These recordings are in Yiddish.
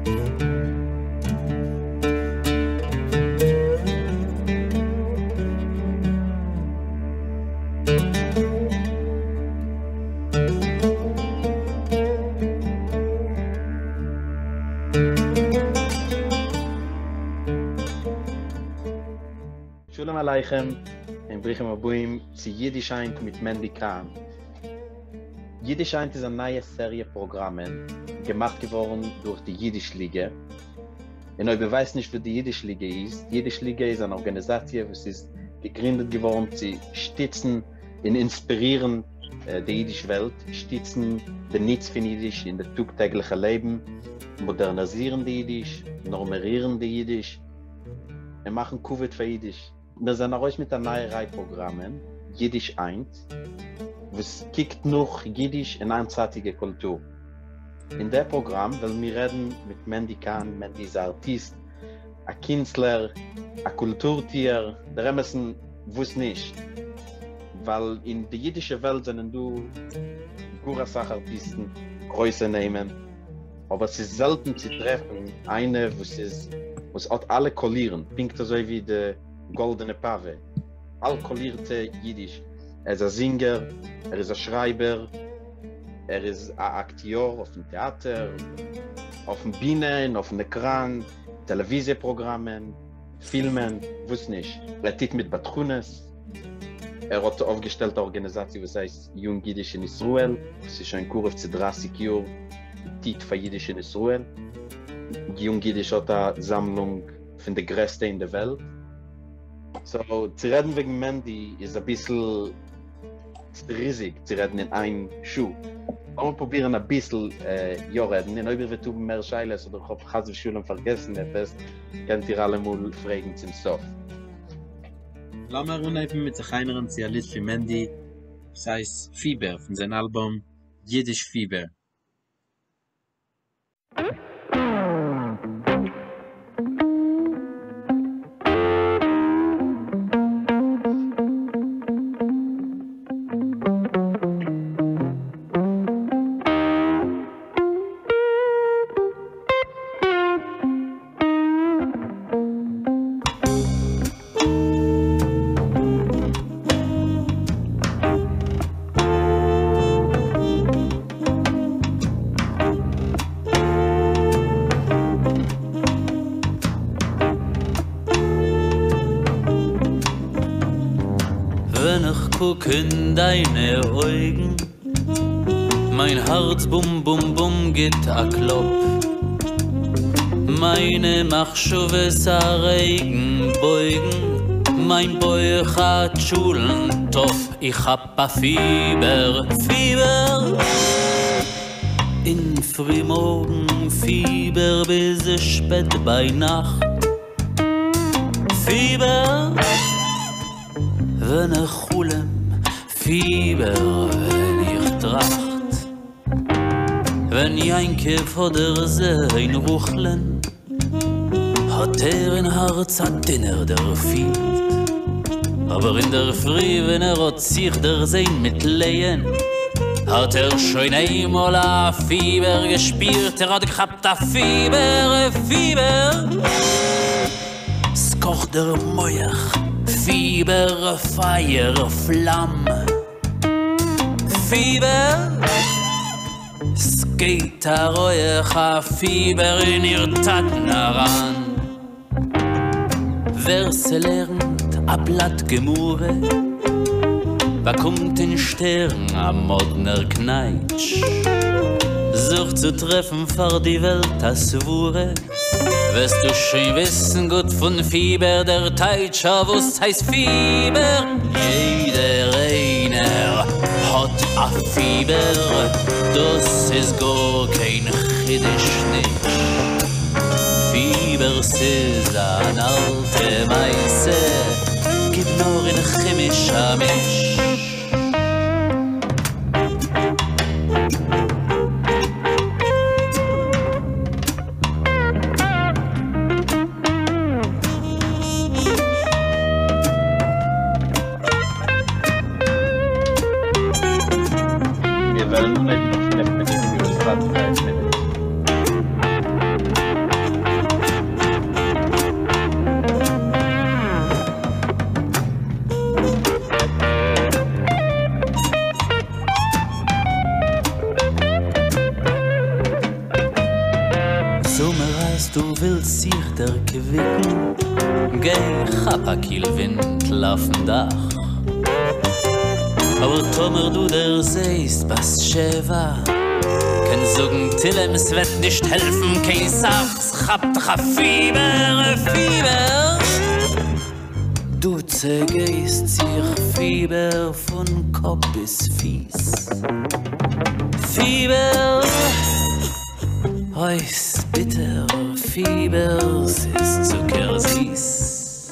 שלום עליכם און ברוכים הבאים צו אידיש היינט מיט מענדי קאהן. אידיש היינט איז א נייע סעריע פראגראמען געמאכט געווארן דורך די אידיש ליגע, און אויב איר ווייסט נישט וואס די אידיש ליגע איז, די אידיש ליגע איז אן ארגאניזאציע וואס איז געגרינדעט געווארן צו שטיצן און אינספירירן די אידיש וועלט, שטיצן די נוץ פון אידיש אין די טאג טעגליכע לעבן, מאדערנאזירן די אידיש, נארמערירן די אידיש, און מאכן כבוד פאר אידיש. מיר זענען ארויס מיט א נייע ריי פראגראמען, אידיש היינט, וואס קוקט נאך אידיש און היינטצייטיגע קולטור. אין דער פראגראם וועלן מיר רעדן מיט מענדי קאהן, מענדי איז א ארטיסט, א קינצלער, א קולטור טוער, דער אמת'ן וואס נישט, ווייל אין די אידישע וועלט זענען דא גאר אסאך ארטיסטן, גרויסע נעמען, אבער ס'איז זעלטן צו טרעפן איינער וואס איז וואס האט אלע קאלירן, פונקט אזוי ווי די גאלדענע פאווע, אלקאלירטע אידיש, ער איז א זינגער, ער איז א שרייבער, ער איז א אקטיאר אויפן טעאטער, אויפן בינע און אויפן עקראן, טעלעוויזיע פראגראמען, פילמען, וואס נישט, ער טוט מיט בדחנות, ער האט אויפגעשטעלט א ארגאניזאציע וואס הייסט יונג אידיש אין ישראל, וואס איז שוין קרוב צו דרייסיג יאר טוט פאר אידיש אין ישראל, יונג אידיש האט א זאמלונג פון די גרעסטע אין די וועלט, סאו צו רעדן וועגן מענדי איז אביסל ריזיג צו רעדן אין איין שעה, לאמיר פרובירן אביסל יא רעדן, און אויב איר וועט האבן מער שאלות אדער איך האב חס ושלום פארגעסן עפעס, קענט איר אלעמאל פרעגן צום סוף. לאמיר אנהייבן מיט זיך איינהערן צו א ליד פון מענדי וואס הייסט פיבער פון זיין אלבום אידיש פיבער. ווען איך קוק אין דיינע אויגן, מיין הארץ בום בום בום גיט א קלאפ, מיינע מחשבות א רעגן בויגן, מיין בויך א טשולנט טאפ, איך כאפ א פיבער, פיבער, אין פרימארגן פיבער ביז שפעט ביינאכט, פיבער, ווען איך חלום, פיבער ווען איך טראכט, ווען יעקב האט דערזען רחל'ן, האט ער אין הארץ א דונער דערפילט, אבער אינדערפרי ווען ער האט זיך דערזען מיט לאה'ן, האט ער שוין איינמאל א פיבער געשפירט, ער האט געכאפט א פיבער, פיבער, ס'קאכט דער מח, פיבער, פייער, פלאם, פיבער, ס'גייט א רויעך א פיבער אין איר טאטן אריין. ווער ס'לערנט א בלאט גמרא באקומט אין שטערן א מאדנער קנייטש, זוך צו טרעפן פאר די וועלט א סברה, וועסטו שוין וויסן גוט פון פיבער דער טייטש וואס הייסט פיבער. יעדער איינער האט א פיבער, דאס איז גאר קיין חידוש נישט. פיבער ס'איז אן אלטע מעשה, גיב נאר אין חומש א מיש. מיר וועלן אנהייבן נאך פינף מינוט, מיר האבן צייט פאר פינף מינוט. אז דו ווילסט זיך דערקוויקן, גיי כאפ א קיל ווינטל אויפן דאך. אבער טאמער דו דערזעהסט בת שבע, קענסט זאגן תהלים ס'וועט נישט העלפן קיין סך, ס'כאפט דיך א פיבער, פיבער. דו צעגייסט זיך פיבער פון קאפ ביז פיס, פיבער. אוי ס'ביטער פיבער ס'איז צוקער זיס.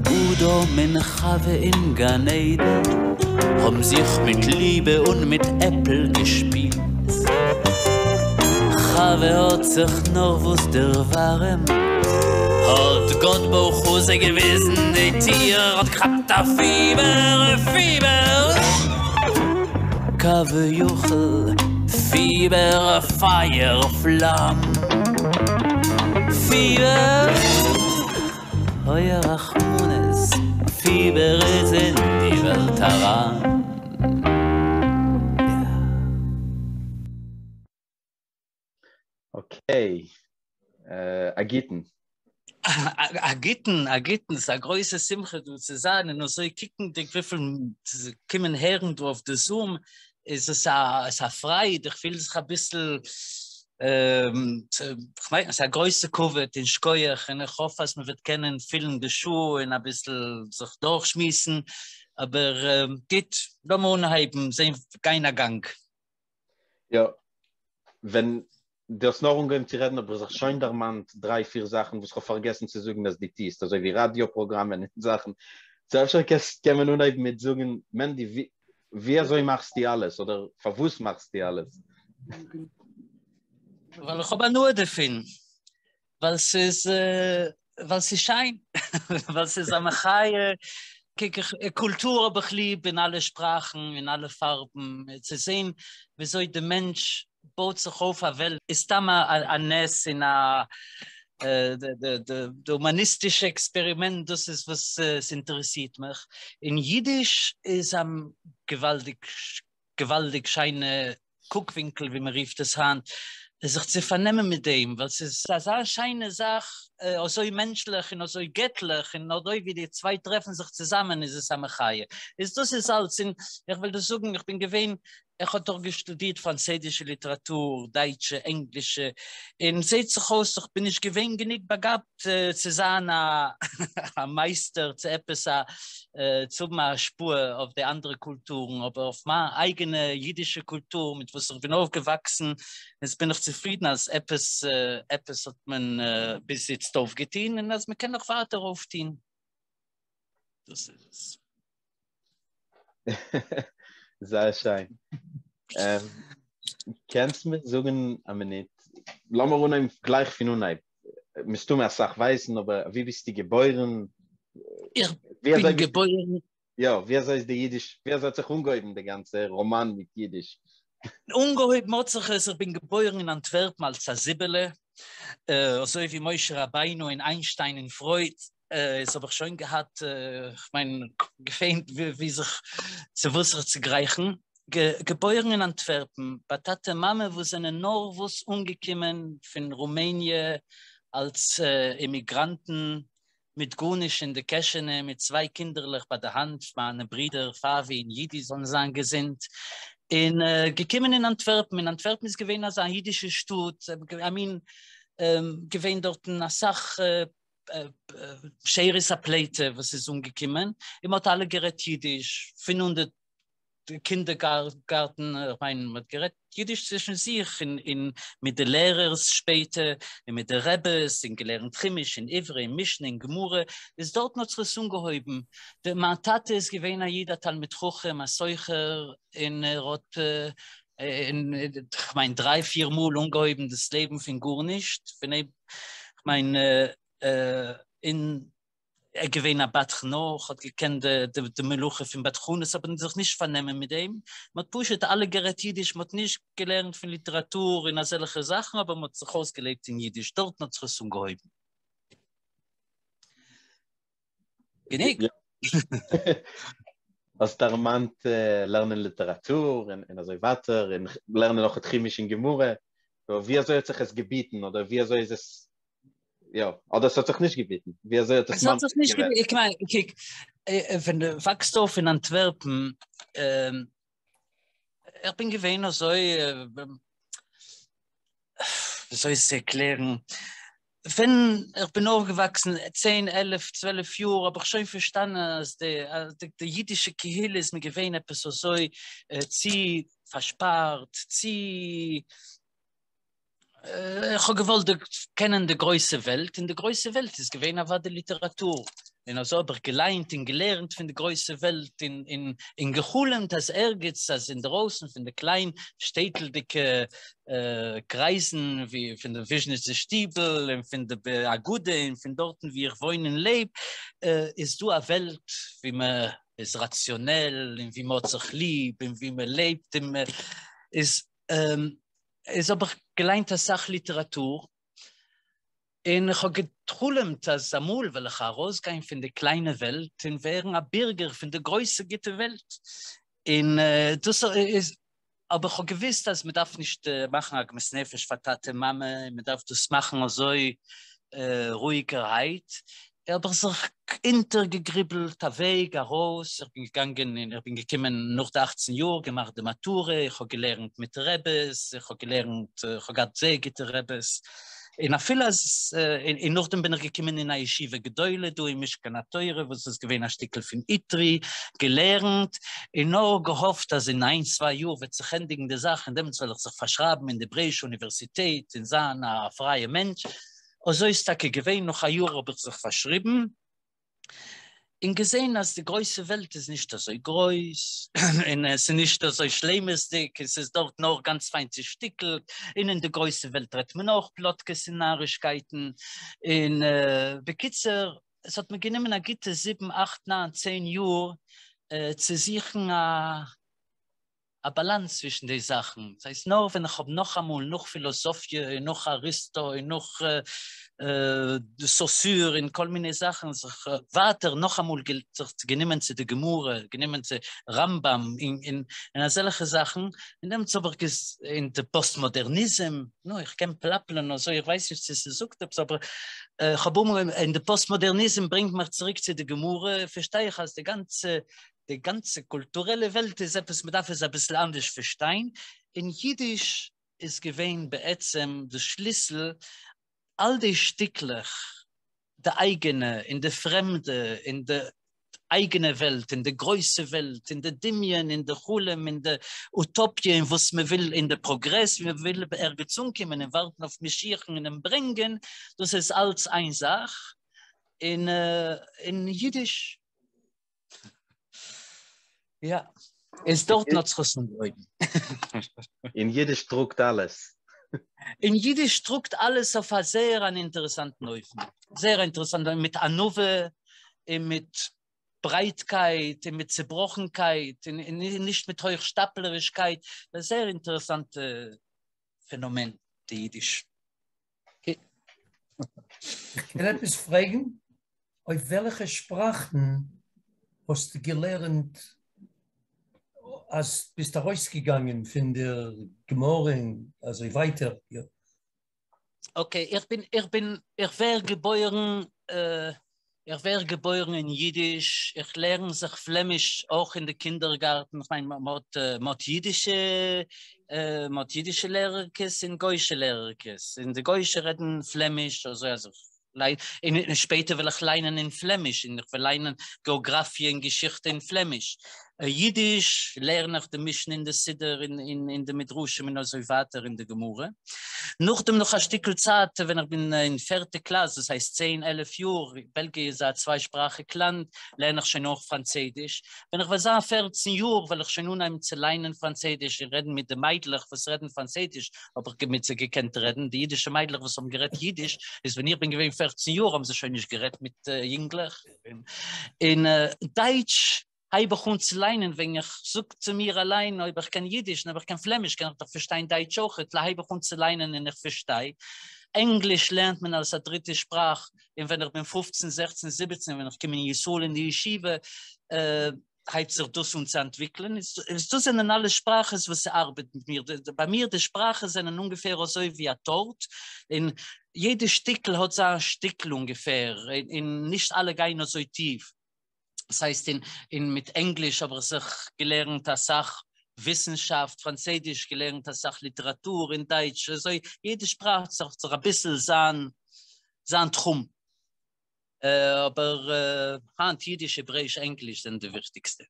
אדם און חוה אין גן עדן האבן זיך מיט ליבע און מיט עפל געשפילט. חוה האט זיך נארוואס דערווארעמט, האט גאט ברוך הוא זיי געוויזן די טיר, האט געכאפט א פיבער, פיבער. כביכול פיבער פייער פלאם פיבער אוי א רחמנות פיבער איז אין די וועלט אריין. אקעי, א גוטן. א גוטן, א גוטן, ס'איז א גרויסע שמחה דא צו זיין, און אזוי קוקנדיג וויפיל קומען הערן דא אויף די זום, איז עס א, עס איז א פרייד, איך פיל זיך אביסל, כ'מיין, עס איז א גרויסע כבוד און שקויעך, און איך האף אז מ'וועט קענען פילן די שעה און אביסל זיך דורכשמועסן, אבער גוט, לאמיר אנהייבן, זען, גיין א גאנג. יא, ווען דו האסט נאר אנגעהויבן צו רעדן האב איך זיך שוין דערמאנט דריי פיר זאכן וואס כ'האב פארגעסן צו זאגן אז דו טוסט, אזוי ווי ראדיא פראגראמען און זאכן, סאו אפשר קענסט קען מען אנהייבן מיט זאגן, מענדי ווי אזוי מאכסטו אלעס אדער פארוואס מאכסטו אלעס? ווייל איך האב הנאה דערפון, ווייל ס'איז ווייל ס'איז שיין, ווייל ס'איז א מחיה, קוק איך, קולטור האב איך ליב אין אלע שפראכן, אין אלע פארבן, צו זען וויאזוי די מענטש בויט זיך אויף א וועלט איז סתם א נס און א די הומאניסטישע עקספערימענט, דאס איז וואס ס'אינטערעסירט מיך, און אידיש איז א געוואלדיג געוואלדיג שיינע קוקווינקל ווי מען רופט עס היינט, זיך צו פארנעמען מיט דעם, ווייל ס'איז אזא שיינע זאך, אזוי מענטשליך און אזוי געטליך, און אזוי ווי די צוויי טרעפן זיך צוזאמען איז עס א מחיה. איז דאס איז אלץ, און איך וועל דאס זאגן, איך בין געווען, איך האב דאך געשטודירט פראנצויזישע ליטעראטור, דייטשע, ענגלישע, און זעט זיך אויס איך בין נישט געווען גענוג באגאבט צו זיין א מייסטער צו עפעס א צו האבן א השפעה אויף די אנדערע קולטורן, אבער אויף מיין אייגענע אידישע קולטור מיט וואס איך בין אויפגעוואקסן, איז בין איך צופרידן אז עפעס עפעס האט מען ביז איצט אויפגעטון און אז מען קען נאך ווייטער אויפטון. דאס איז עס. זייער שיין. קענסט מיר זאגן א מינוט, לאמיר אנהייבן גלייך פון אנהייב, מסתמא אסאך ווייסן, אבער ווי ביסטו געבוירן? איך בין געבוירן. יא, ווי אזוי איז די אידיש, ווי אזוי האט זיך אנגעהויבן די גאנצע ראמאן מיט אידיש? אנגעהויבן האט זיך עס, איך בין געבוירן אין אנטווערפן אלס א זיבעלע, אזוי ווי משה רבינו און איינשטיין און פרויד, איז האב איך שוין געהאט, כ'מיין, געפענט ווי זיך, צו וואס זיך צו גרייכן. געבוירן אין אנטווערפן, ביי טאטע מאמע וואס זענען נארוואס אנגעקומען פון רומעניע אלס אימיגראנטן, מיט גארנישט אין די קעשענע, מיט צוויי קינדערלעך ביי די האנט, מיינע ברידער פאווי און אידי זאלן זיין געזונט, און געקומען אין אנטווערפן, און אנטווערפן איז געווען אזא אידישע שטאט, איי מין, געווען דארטן אסאך שארית הפליטה וואס איז אנגעקומען, און מ'האט אלע גערעדט אידיש, פון אן די קינדערגארטן, איך מיין מ'האט גערעדט אידיש צווישן זיך, און מיט די לערערס שפעטער, און מיט די רעבעס, און געלערנט חומש און עברי און משנה און גמרא, איז דארטן האט זיך עס אנגעהויבן. מיין טאטע איז געווען א איד א תלמיד חכם, א סוחר, און ער האט כ'מיין דריי פיר מאל אנגעהויבן דאס לעבן פון גארנישט, פון כ'מיין און ער געווען א בדחן אויך, האט געקענט די מלאכה פון בדחנות, אבער זיך נישט פארנעמען מיט דעם, מ'האט פשוט אלע גערעדט אידיש, מ'האט נישט געלערנט פון ליטעראטור און אזעלכע זאכן, אבער מ'האט זיך אויסגעלעבט אין אידיש, דארטן האט זיך עס אנגעהויבן. גענוג? האסט דערמאנט לערנען ליטעראטור און אזוי ווייטער, און לערנען אויך חומש און גמרא. ווי אזוי האט זיך עס געביטן אדער ווי אזוי איז עס יא אדער עס האט זיך נישט געביטן ווי אזוי האט עס האט זיך נישט געביטן איך מיין קוק ווען דו וואקסט אויף אין אנטווערפן איך בין געווען אזוי וויאזוי עס צו ערקלערן ווען איך בין אויפגעוואקסן צען עלף צוועלף יאר האב איך שוין פארשטאנען אז די די אידישע קהילה איז מיר געווען עפעס אזוי צו פארשפארט צו איך האב געוואלט קענען די גרויסע וועלט, און די גרויסע וועלט איז געווען אוודאי ליטעראטור, און אזוי האב איך געליינט און געלערנט פון די גרויסע וועלט, און גע'חלומ'ט אז ערגעץ, אז אינדערויסן פון די קליין שטעטלדיגע קרייזן, ווי פון די וויזשניצע שטיבל, און פון די אגודה, און פון דארטן וואו איך וואוין און לעב, איז דא א וועלט וואו מען איז ראציאנעל, און וואו מען האט זיך ליב, און וואו מען לעבט, און מען איז. איז האב איך געליינט אסאך ליטעראטור, און איך האב גע'חלומ'ט אז אמאל וועל איך ארויסגיין פון די קליינע וועלט און ווערן א בירגער פון די גרויסע גוטע וועלט, און דאס איז, אבער איך האב געוואוסט אז מען דארף נישט מאכן עגמת נפש פאר טאטע מאמע, און מען דארף דאס מאכן אזוי רואיגערהייט, האב איך זיך אונטערגעגריבלט א וועג ארויס, איך בין געגאנגען און איך בין געקומען נאך די אכצן יאר, געמאכט די מאטורע, איך האב געלערנט מיט רעבעס, איך האב געלערנט, איך האב געהאט זייער גוטע רעבעס, און אפילו אז, און נאכדעם בין איך געקומען אין א ישיבה גדולה דא אין משכן התורה וואס איז געווען א שטיקל פון איתרי, געלערנט, און נאר געהאפט אז אין איין צוויי יאר וועט זיך ענדיגן די זאך און דעמאלטס וועל איך זיך פארשרייבן אין די העברעאישע אוניווערסיטעט און זיין א פרייע מענטש, אזוי איז טאקע געווען, נאך א יאר האב איך זיך פארשריבן, און געזען אז די גרויסע וועלט איז נישט אזוי גרויס, און עס איז נישט אזוי שלימות'דיג, און ס'איז דארט נאר גאנץ פיין צושטיקלט, און אין די גרויסע וועלט רעדט מען אויך פלאטקעס און נארישקייטן, און בקיצור, עס האט מיר גענומען א גוטע זיבן אכט ניין צען יאר צו זוכן א א באלאנס צווישן די זאכן, דאס הייסט נאר ווען איך האב נאכאמאל נאך פילאזאפיע און נאך אריסטו און נאך סאסור און כל מיני זאכן זיך ווייטער נאכאמאל זיך גענומען צו די גמרא, גענומען צו רמב"ם און אזעלכע זאכן, און דעמאלטס האב איך געז אין די פאסטמאדערניזם, נו איך קען פלאפלען אזוי איך ווייס נישט צו ס'זאגט עפעס אבער איך האב אנגעהויבן און די פאסטמאדערניזם ברענגט מיך צוריק צו די גמרא, פארשטיי איך אז די גאנצע די גאנצע קולטורעלע וועלט איז עפעס מ'דארף עס אביסל אנדערש פארשטיין, און אידיש איז געווען בעצם די שליסל, אל די שטיקלעך, די אייגענע און די פרעמדע, און די אייגענע וועלט און די גרויסע וועלט, און די דמיון און די חלום און די אוטאפיע און וואס מ'וויל און די פראגרעס ווי מ'וויל ערגעץ אנקומען און ווארטן אויף משיח'ן און אים ברענגען, דאס איז אלץ איין זאך, און אין אידיש יא, איז דארטן האט זיך עס אנגעהויבן. אין אידיש טראגט אלעס. אין אידיש טראגט אלעס אויף א זייער אן אינטערעסאנטן אופן, זייער אינטערעסאנט, מיט ענווה און מיט ברייטקייט און מיט צעבראכנקייט און נישט מיט הויכשטאפלערישקייט, זייער אינטערעסאנטע פענאמען די אידיש. איך קען עפעס פרעגן? אויף וועלכע שפראכן האסטו געלערנט אז ביסט ארויסגעגאנגען פון דער גמרא און אזוי ווייטער? אקעי, איך בין, איך בין, איך ווער געבוירן, איך ווער געבוירן אין אידיש, איך לערן זיך פלעמיש אויך אין די קינדערגארטן, איך מיין מ'האט מ'האט אידישע מ'האט אידישע לערערקעס און גוישע לערערקעס, און די גוישע רעדן פלעמיש אזוי אז איך ליין, און שפעטער וועל איך ליינען אין פלעמיש, און איך וועל ליינען געאגראפיע און געשיכטע אין פלעמיש. אידיש לערן איך די משנה און די סידור און די מדרשים און אזוי ווייטער און די גמרא. נאכדעם נאך א שטיקל צייט ווען איך בין אין פערטע קלאס, דאס הייסט צען עלף יאר, בעלגיע איז א צוויי-שפראכיג לאנד, לערן איך שוין אויך פראנצעדיש. ווען איך וועל זיין פערצן יאר וועל איך שוין אנהייבן צו ליינען פראנצעדיש און רעדן מיט די מיידלעך וואס רעדן פראנצעדיש, האב איך מיט זיי געקענט רעדן, די אידישע מיידלעך וואס האבן גערעדט אידיש, איז ווען איך בין געווען פערצן יאר האבן זיי שוין נישט גערעדט מיט יונגלעך. און דייטש הייב איך אן צו ליינען ווען איך זאג צו מיר אליין אויב איך קען אידיש און אויב איך קען פלעמיש קען איך דאך פארשטיין דייטש אויכעט, הייב איך אן צו ליינען און איך פארשטיי. ענגליש לערנט מען אלס א דריטע שפראך און ווען איך בין פופצן זעכצן זיבעצן ווען איך קום אין ישראל אין די ישיבה. הייבט זיך דאס אן צו אנטוויקלען, איז דאס זענען אלע שפראכעס וואס ס'ארבעט מיט מיר, ביי מיר די שפראכעס זענען אונגעפער אזוי ווי א טארט, און יעדע שטיקל האט זיין שטיקל אונגעפער, און נישט אלע גייען אזוי טיף. דאס הייסט אין אין מיט ענגליש האב איך זיך געלערנט אסאך וויסנשאפט, פראנצעדיש געלערנט אסאך ליטעראטור, און דייטש, אזוי יעדע שפראך האט זיך אביסל זיין זיין תחום. אבער היינט אידיש, העברעיש, ענגליש זענען די וויכטיגסטע.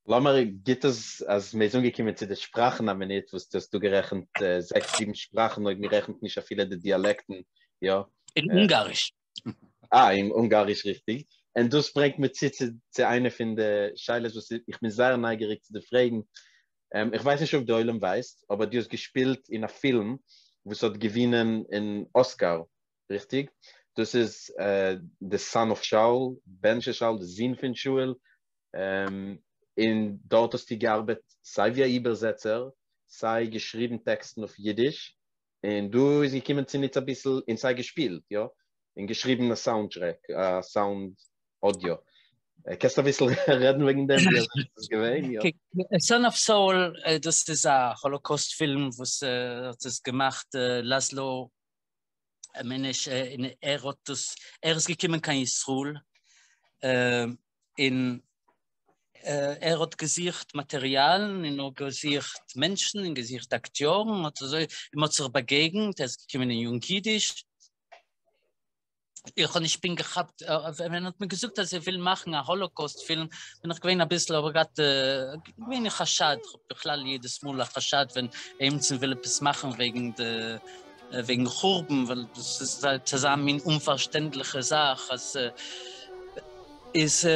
לאמיר גוט אז אז מ'איז אנגעקומען צו די שפראכן א מינוט וואס דו האסט דא גערעכנט זעקס זיבן שפראכן אויב מ'רעכנט נישט אפילו די דיאלעקטן, יא. און אונגאריש. אה, און אונגאריש ריכטיג. און דאס ברענגט מיר צו צו צו איינע פון די שאלות וואס איך בין זייער נייגעריג צו דיר פרעגן. איך ווייס נישט אויב די עולם ווייסט, אבער דו האסט געשפילט אין א פילם וואס האט געווינען אן אסקאר, ריכטיג? דאס איז The Son of Saul, בן של שאול, די זון פון שאול, און דארט האסטו געארבעט סיי ווי א איבערזעצער, סיי געשריבן טעקסטן אויף אידיש, און דא איז געקומען צוניץ אביסל, און סיי געשפילט, יא, און געשריבן א סאונד טרעק, א סאונד אודיאו. קענסט אביסל רעדן וועגן דעם ווי אזוי עס איז געווען? יא. Son of Saul, דאס איז א האלאקאוסט פילם וואס האט עס געמאכט לאזלא מענעש, און ער האט דאס, ער איז געקומען קיין ישראל, און ער האט געזוכט מאטעריאלן און האט געזוכט מענטשן און געזוכט אקטיארן, האט אזוי, און מ'האט זיך באגעגנט, ער איז געקומען אין יונג אידיש, איך האב נישט פונקט געכאפט, ווען ער האט מיר געזאגט אז ער וויל מאכן א האלאקאוסט פילם, בין איך געווען אביסל, האב איך געהאט געווען אין חשד, איך האב בכלל יעדעס מאל א חשד ווען עימיצן וויל עפעס מאכן וועגן די, וועגן חורבן, ווייל דאס איז אזא מין אומפארשטענדליכע זאך אז איז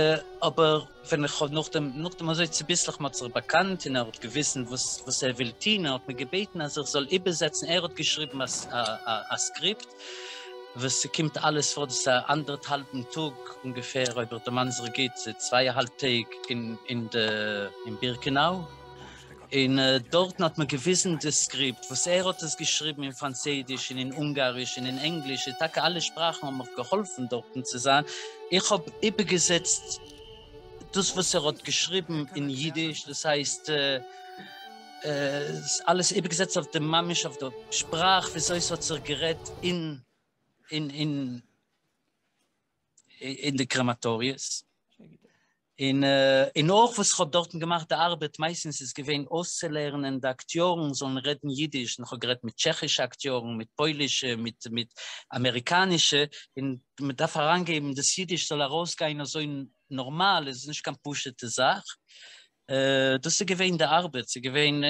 אבער ווען איך האב נאכדעם נאכדעם אזוי צוביסלעך מ'האט זיך באקאנט און ער האט געוויסן וואס וואס ער וויל טון, ער האט מיר געבעטן אז איך זאל איבערזעצן, ער האט געשריבן א סקריפט וואס ס'קומט אלעס פאר דאס א אנדערטהאלבן טאג אונגעפער אויב איך דערמאן זיך גוט, צוויי אהאלב טעג אין אין די אין בירקענאו. און דארטן האט מען געוויזן די סקריפט וואס ער האט עס געשריבן אין פראנצעדיש און אין אונגאריש און אין ענגליש, און טאקע אלע שפראכן האבן מיך געהאלפן דארטן צו זיין, איך האב איבערגעזעצט דאס וואס ער האט געשריבן אין אידיש, דאס הייסט אלעס איבערגעזעצט אויף די ממש אויף די שפראך וויאזוי ס'האט זיך גערעדט אין אין אין די קרעמאטאריעס. און און אויך וואס כ'האב דארטן געמאכט די ארבעט מייסטנס איז געווען אויסצולערנען די אקטיארן זאלן רעדן אידיש, און כ'האב גערעדט מיט טשעכישע אקטיארן, מיט פוילישע, מיט מיט אמעריקאנישע, און מ'דארף אריינגעבן דאס אידיש זאל ארויסגיין אזוי נארמאל, איז נישט קיין פשוט'ע זאך. דאס איז געווען די ארבעט, ס'איז געווען,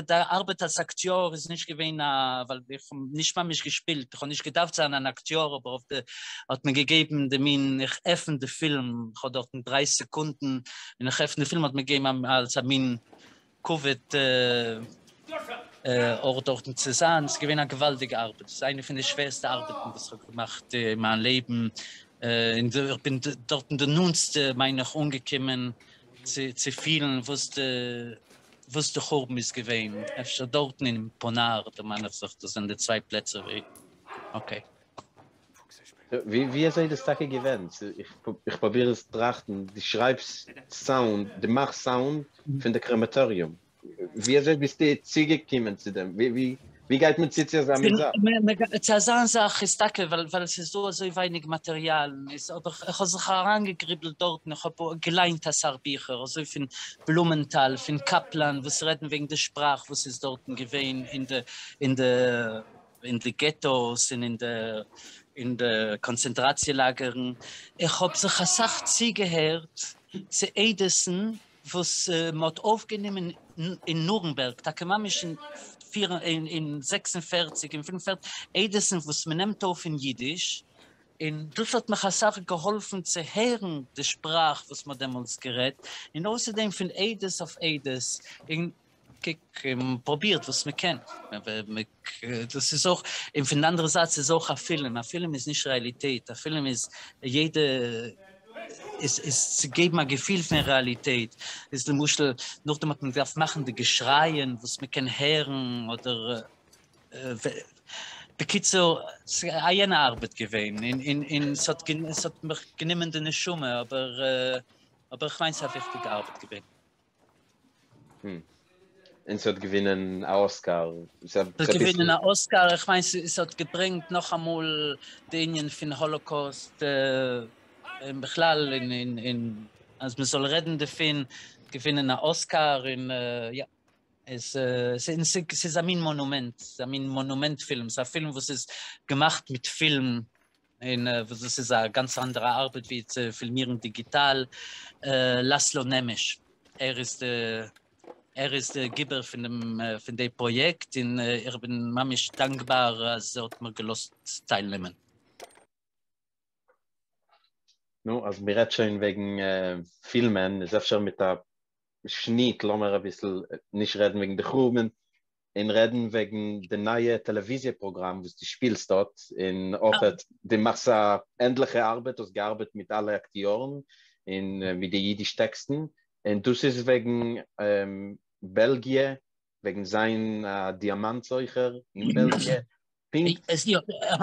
די ארבעט אלס אקטיאר איז נישט געווען א, ווייל איך האב נישט ממש געשפילט, איך האב נישט געדארפט זיין אן אקטיאר, אבער אויף די, האט מען געגעבן די מין, איך עפן די פילם, איך האב דארטן דריי סעקונדן, און איך עפן די פילם האט מען געגעבן אלס א מין כבוד אויך דארטן צו זיין, ס'איז געווען א געוואלדיגע ארבעט, ס'איז איינע פון די שווערסטע ארבעטן וואס איך האב געמאכט אין מיין לעבן, און איך בין דארטן די נאנטסטע מיין איך אנגעקומען צו פילן וואס די וואס די חורבן איז געווען, אפשר דארטן אין פאנאר דערמאן איך זיך, דאס זענען די צוויי פלעצער ווי, אקעי. ווי ווי אזוי איז דאס טאקע געווען? איך פרוביר עס טראכטן, דו שרייבסט סאונד, דו מאכסט סאונד פון די קרעמעטאריום, ווי אזוי ביסטו צוגעקומען צו דעם? ווי ווי גייט מען צו צו אזא מין זאך? צו אזא זאך איז טאקע ווייל ווייל עס איז דא אזוי ווייניג מאטעריאלן, איז האב איך איך האב זיך אריינגעגריבלט דארטן, איך האב געליינט אסאך ביכער, אזוי פון בלומענטאל, פון קאפלאן, וואס רעדן וועגן די שפראך וואס איז דארטן געווען אין די אין די אין די געטאס און אין די אין די קאנצענטראציע לאגערן, איך האב זיך אסאך צוגעהערט צו עדות'ן וואס מען האט אויפגענומען אין נורנבערג, טאקע ממש אין פיר אין 46 און 45, עדות'ן וואס מען נעמט אויף אין אידיש, און דאס האט מיך אסאך געהאלפן צו הערן די שפראך וואס מען האט דעמאלטס גערעדט, און אויסער דעם פון עדות אויף עדות, און קוק און פרובירט וואס מען קען, דאס איז אויך, און פון די אנדערע זייט ס'איז אויך א פילם, א פילם איז נישט רעאליטעט, א פילם איז יעדע, איז איז צו געבן א געפיל פון רעאליטעט, איז למשל נאכדעם האט מען געדארפט מאכן די געשרייען וואס מען קען הערן אדער, בקיצור ס'איז א יענע ארבעט געווען, און און און ס'האט ס'האט מיך גענומען די נשמה אבער. אבער איך מיין ס'איז א וויכטיגע ארבעט געווען. און ס'האט געווינען א אסקאר. ס'האט געווינען א אסקאר, איך מיין ס'האט געברענגט נאכאמאל די ענין פון האלאקאוסט און בכלל און אז מ'זאל רעדן דערפון, געווינען א אסקאר און יא. עס איז א מין מאנומענט, ס'איז א מין מאנומענט פילם, ס'איז א פילם וואס איז געמאכט מיט פילם, און וואס דאס איז א גאנץ אנדערע ארבעט ווי צו פילמירן דיגיטאל. לאסלא נעמעש, ער איז די ער איז די גיבור פון דעם פון די פראיעקט, און איך בין ממש דאנקבאר אז ער האט מיר געלאזט טיילנעמען. נו, אז מ'רעדט שוין וועגן פילמען, איז אפשר מיט א שניט לאמיר אביסל נישט רעדן וועגן די חורבן, און רעדן וועגן די נייע טעלעוויזיע פראגראם וואס דו שפילסט דארט, און אויכעט דו מאכסט א ענדליכע ארבעט, האסט געארבעט מיט אלע אקטיארן און מיט די אידיש טעקסטן, און דאס איז וועגן בעלגיע, וועגן זיין א דיאמאנט סוחר אין בעלגיע, פונקט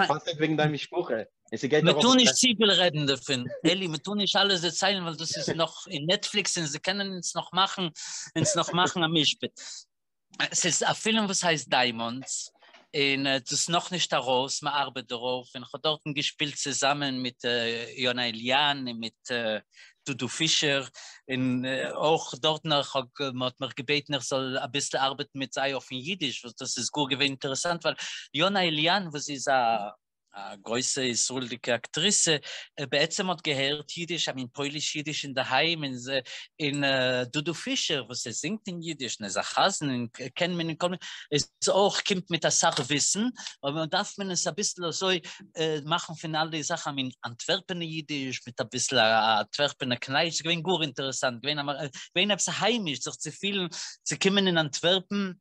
פאסיג וועגן דיין משפחה, און ס'גייט ארויף. מ'טאר נישט צופיל רעדן דערפון, אלי, מ'טאר נישט אלעס דערציילן ווייל דאס איז נאך אין נעטפליקס און זיי קענען אונז נאך מאכן, אונז נאך מאכן א משפט. ס'איז א פילם וואס הייסט דיימאנדס, און דאס איז נאכנישט ארויס, מ'ארבעט דערויף, און כ'האב דארטן געשפילט צוזאמען מיט יונה איליאן און מיט דודו פישער, און אויך דארטן איך האב, מען האט מיך געבעטן איך זאל אביסל ארבעטן מיט זיי אויפן אידיש, וואס דאס איז גאר געווען אינטערעסאנט, ווייל יונה איליאן וואס איז א א גרויסע ישראל'דיגע אקטריסע, בעצם האט געהערט אידיש, א מין פויליש אידיש אינדערהיים, און און דודו פישער וואס ער זינגט אין אידיש און איז א חזן און קען מען און קען מען, איז אויך קומט מיט אסאך וויסן, אבער דארף מען עס אביסל אזוי מאכן פון אלע די זאכן א מין אנטווערפענע אידיש מיט אביסל א אנטווערפענע קנייטש, ס'איז געווען גאר אינטערעסאנט, געווען געווען עפעס היימיש זיך צו פילן צו קומען אין אנטווערפן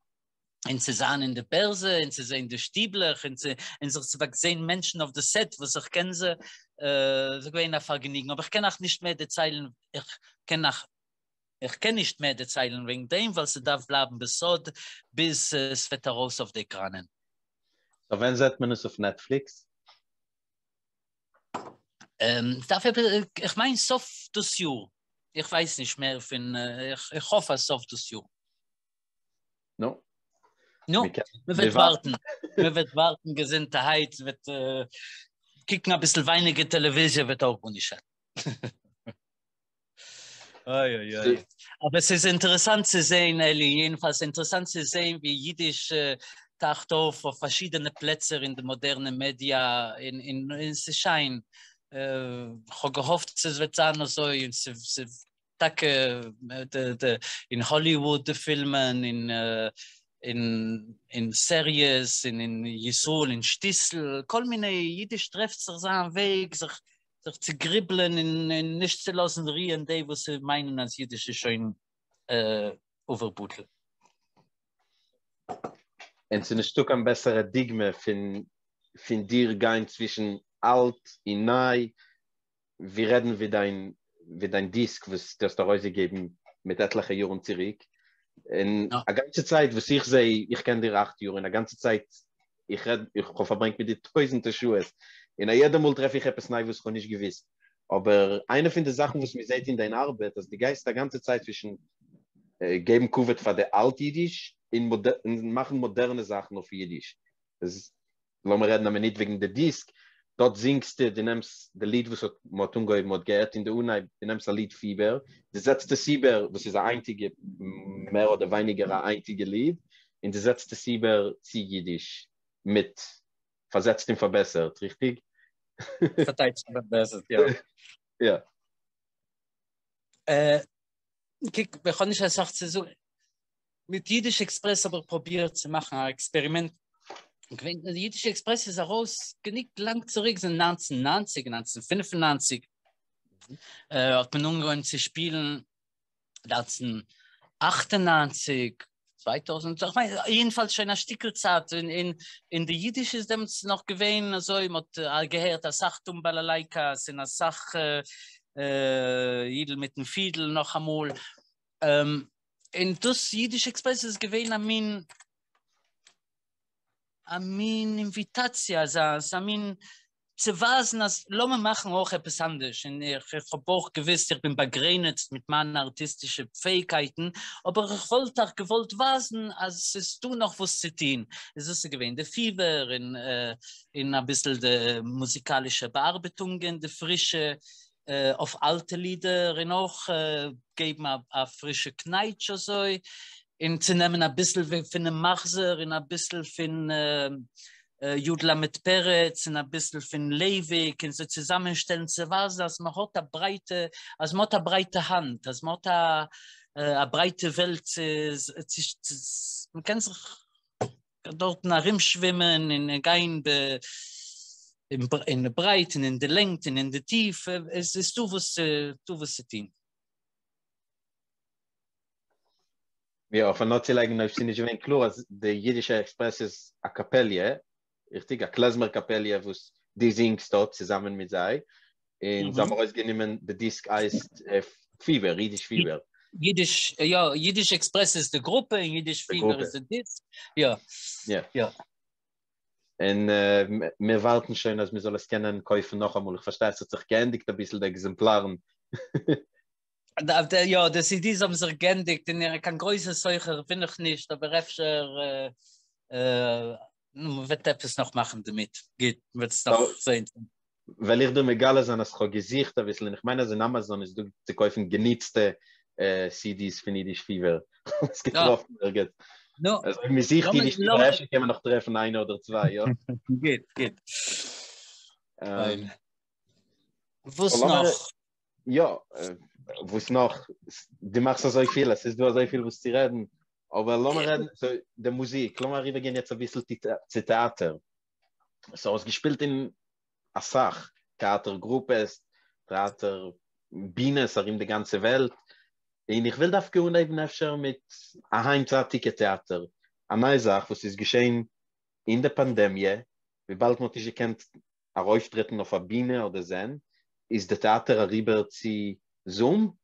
און צו זיין אין די בערזע און צו זען די שטיבלעך און צו און זיך צו זען מענטשן אויף די סעט וואס איך קען זיי, ס'איז געווען א פארגעניגן, אבער איך קען אייך נישט מער דערציילן, איך קען אייך איך קען נישט מער דערציילן וועגן דעם ווייל ס'דארף בלייבן בסוד ביז ס'וועט ארויס אויף די עקראנען. סאו ווען זעט מען עס אויף נעטפליקס? דארף איך מיין סוף דאס יאר, איך ווייס נישט מער פון, איך האף אז סוף דאס יאר. נו. נו, מ'וועט ווארטן, מ'וועט ווארטן געזונטערהייט, מ'וועט קוקן אביסל ווייניגער טעלעוויזיע וועט אויך גארנישט שאטן. אוי אוי אוי. אבער ס'איז אינטערעסאנט צו זען, אלי, יעדנפאלס אינטערעסאנט צו זען ווי אידיש טויכט אויף אויף פארשידענע פלעצער אין די מאדערנע מעדיא, און און ס'איז שיין. כ'האב געהאפט ס'וועט זיין אזוי, און ס'איז טאקע אין האליוואוד די פילמען, און אין סעריעס, און אין ישראל אין שטיסל, כל מיני, אידיש טרעפט זיך זיין וועג זיך זיך צו גריבלען און נישט צו לאזן רוען די וואס מיינען אז אידיש איז שוין עובר בטל. און ס'איז נישטא קיין בעסערע דוגמא פון פון דיר גיין צווישן אלט און ניי, ווי רעדן ווי דיין ווי דיין דיסק וואס דו האסט ארויסגעגעבן מיט עטליכע יארן צוריק, און א גאנצע צייט וואס איך זע, איך קען דיר אכט יאר, און א גאנצע צייט איך רעד, איך האב פארברענגט מיט דיר טויזענטע שעות, און א יעדע מאל טרעף איך עפעס ניי וואס איך האב נישט געוואוסט, אבער איינע פון די זאכן וואס מען זעט אין דיין ארבעט, אז דו גייסט א גאנצע צייט צווישן געבן כבוד פאר די אלט אידיש און מאכן מאדערנע זאכן אויף אידיש, איז לאמיר רעדן א מינוט וועגן די דיסק, דארט זינגסטו, דו נעמסט די ליד וואס האט מען האט אנגעהויבן, מען האט געהערט אין די אנהייב, דו נעמסט א ליד פיבער, דו זעצט עס איבער, וואס איז א איינציגע, מער אדער ווייניגער א איינציגע ליד, און דו זעצט עס איבער צו אידיש, מיט פארזעצט און פארבעסערט, ריכטיג? פארטייטשט און פארבעסערט, יא. יא. קוק, איך האב נישט אסאך צו זאגן. מיט אידיש עקספרעס האב איך פרובירט צו מאכן א עקספערימענט. געווען, אידיש עקספרעס איז ארויס גענוג לאנג צוריק, זינט 1990, 1995, האט מען אנגעהויבן צו שפילן 1998, 2000, איך מיין, יעדנפאלס שוין א שטיקל צייט, און און און די אידיש איז דעמאלטס נאך געווען אזוי, מען האט געהערט אסאך טום באלאלייקאס און אסאך יידל מיטן פידל נאכאמאל, און דאס אידיש עקספרעס איז געווען א מין א מין אינוויטאציע, אזא אזא מין. צו ווייזן אז לאמיר מאכן אויך עפעס אנדערש, און איך איך האב אויך געוואוסט איך בין באגרעניצט מיט מיינע ארטיסטישע פעאיגקייטן, אבער איך וואלט אויך געוואלט ווייזן אז ס'איז דא נאך וואס צו טון, איז דאס איז געווען די פיבער און און אביסל די מוזיקאלישע באארבעטונגען, די פרישע אויף אלטע לידער, און אויך געבן א פרישע קנייטש אזוי, און צו נעמען אביסל פונעם מחזור און אביסל פון י ל פרץ און אביסל פון לייוויק און זיי צוזאמענשטעלן צו ווייזן אז מען האט א ברייטע אז מען האט א ברייטע האנט אז מען האט א ברייטע וועלט צו מען קען זיך דארטן ארומשווימען און גיין אין די ברייט און אין די לענגט און אין די טיף, עס איז דא וואס דא וואס צו טון. יא, אויף נאכצולייגן אויב ס'איז נישט געווען קלאר אז די אידישע עקספרעס איז א קאפעליע, ריכטיג? א קלעזמער קאפעליע וואס דו זינגסט דארט צוזאמען מיט זיי, און זיי האבן ארויסגענומען די דיסק הייסט פיבער, אידיש פיבער. אידיש, יא, אידיש עקספרעס איז די גרופע און אידיש פיבער איז די דיסק, יא. יא. יא. און מיר ווארטן שוין אז מ'זאל עס קענען קויפן נאכאמאל, איך פארשטיי אז ס'האט זיך געענדיגט אביסל די עקזעמפלארן. יא, די סידיס האבן זיך געענדיגט, און קיין גרויסע סוחר בין איך נישט, אבער אפשר נו, מ'וועט עפעס נאך מאכן דערמיט, גוט, מ'וועט עס נאך זען. וועל איך דיר מגלה זיין אז כ'האב געזוכט אביסל און כ'מיין אז אין אמאזאן איז דא צו קויפן גענוצטע סידיס פון אידיש פיווער, כ'האב עס געטראפן ערגעץ. נו, אז אויב מ'זוכט אידיש פיווער אפשר קען מען נאך טרעפן איינע אדער צוויי, יא? גוט, גוט. וואס נאך? יא, וואס נאך? דו מאכסט אזויפיל, עס איז דא אזויפיל וואס צו רעדן, אבער לאמיר רעדן, סאו די מוזיק, לאמיר אריבערגיין יעצט אביסל צו טעאטער. סאו האסט געשפילט אין אסאך טעאטער גרופעס, טעאטער בינעס ארום די גאנצע וועלט, און איך וויל דווקא אנהייבן אפשר מיט א היינטצייטיגע טעאטער, א נייע זאך וואס איז געשען אין די פאנדעמיע, וויבאלד מען האט נישט געקענט ארויפטרעטן אויף א בינע אדער זען, איז די טעאטער אריבער צו זום?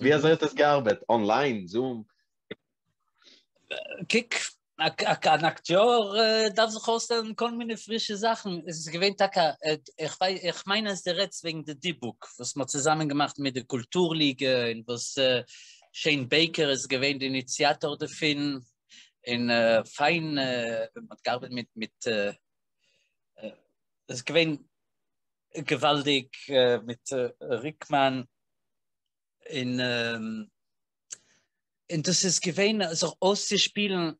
ווי אזוי האט עס געארבעט? אנליין? זום? קוק, אן אקטיאר דארף זיך אויסלערנען כל מיני פרישע זאכן, עס איז געווען טאקע, איך מיין אז דו רעדסט וועגן די דיבוק וואס מ'האט צוזאמען געמאכט מיט די קולטור ליגע און וואס שיין בעיקער איז געווען די איניציאטאר דערפון, און פיין, מ'האט געארבעט מיט מיט עס איז געווען געוואלדיג מיט ריקמאן און און דאס איז געווען זיך אויסצושפילן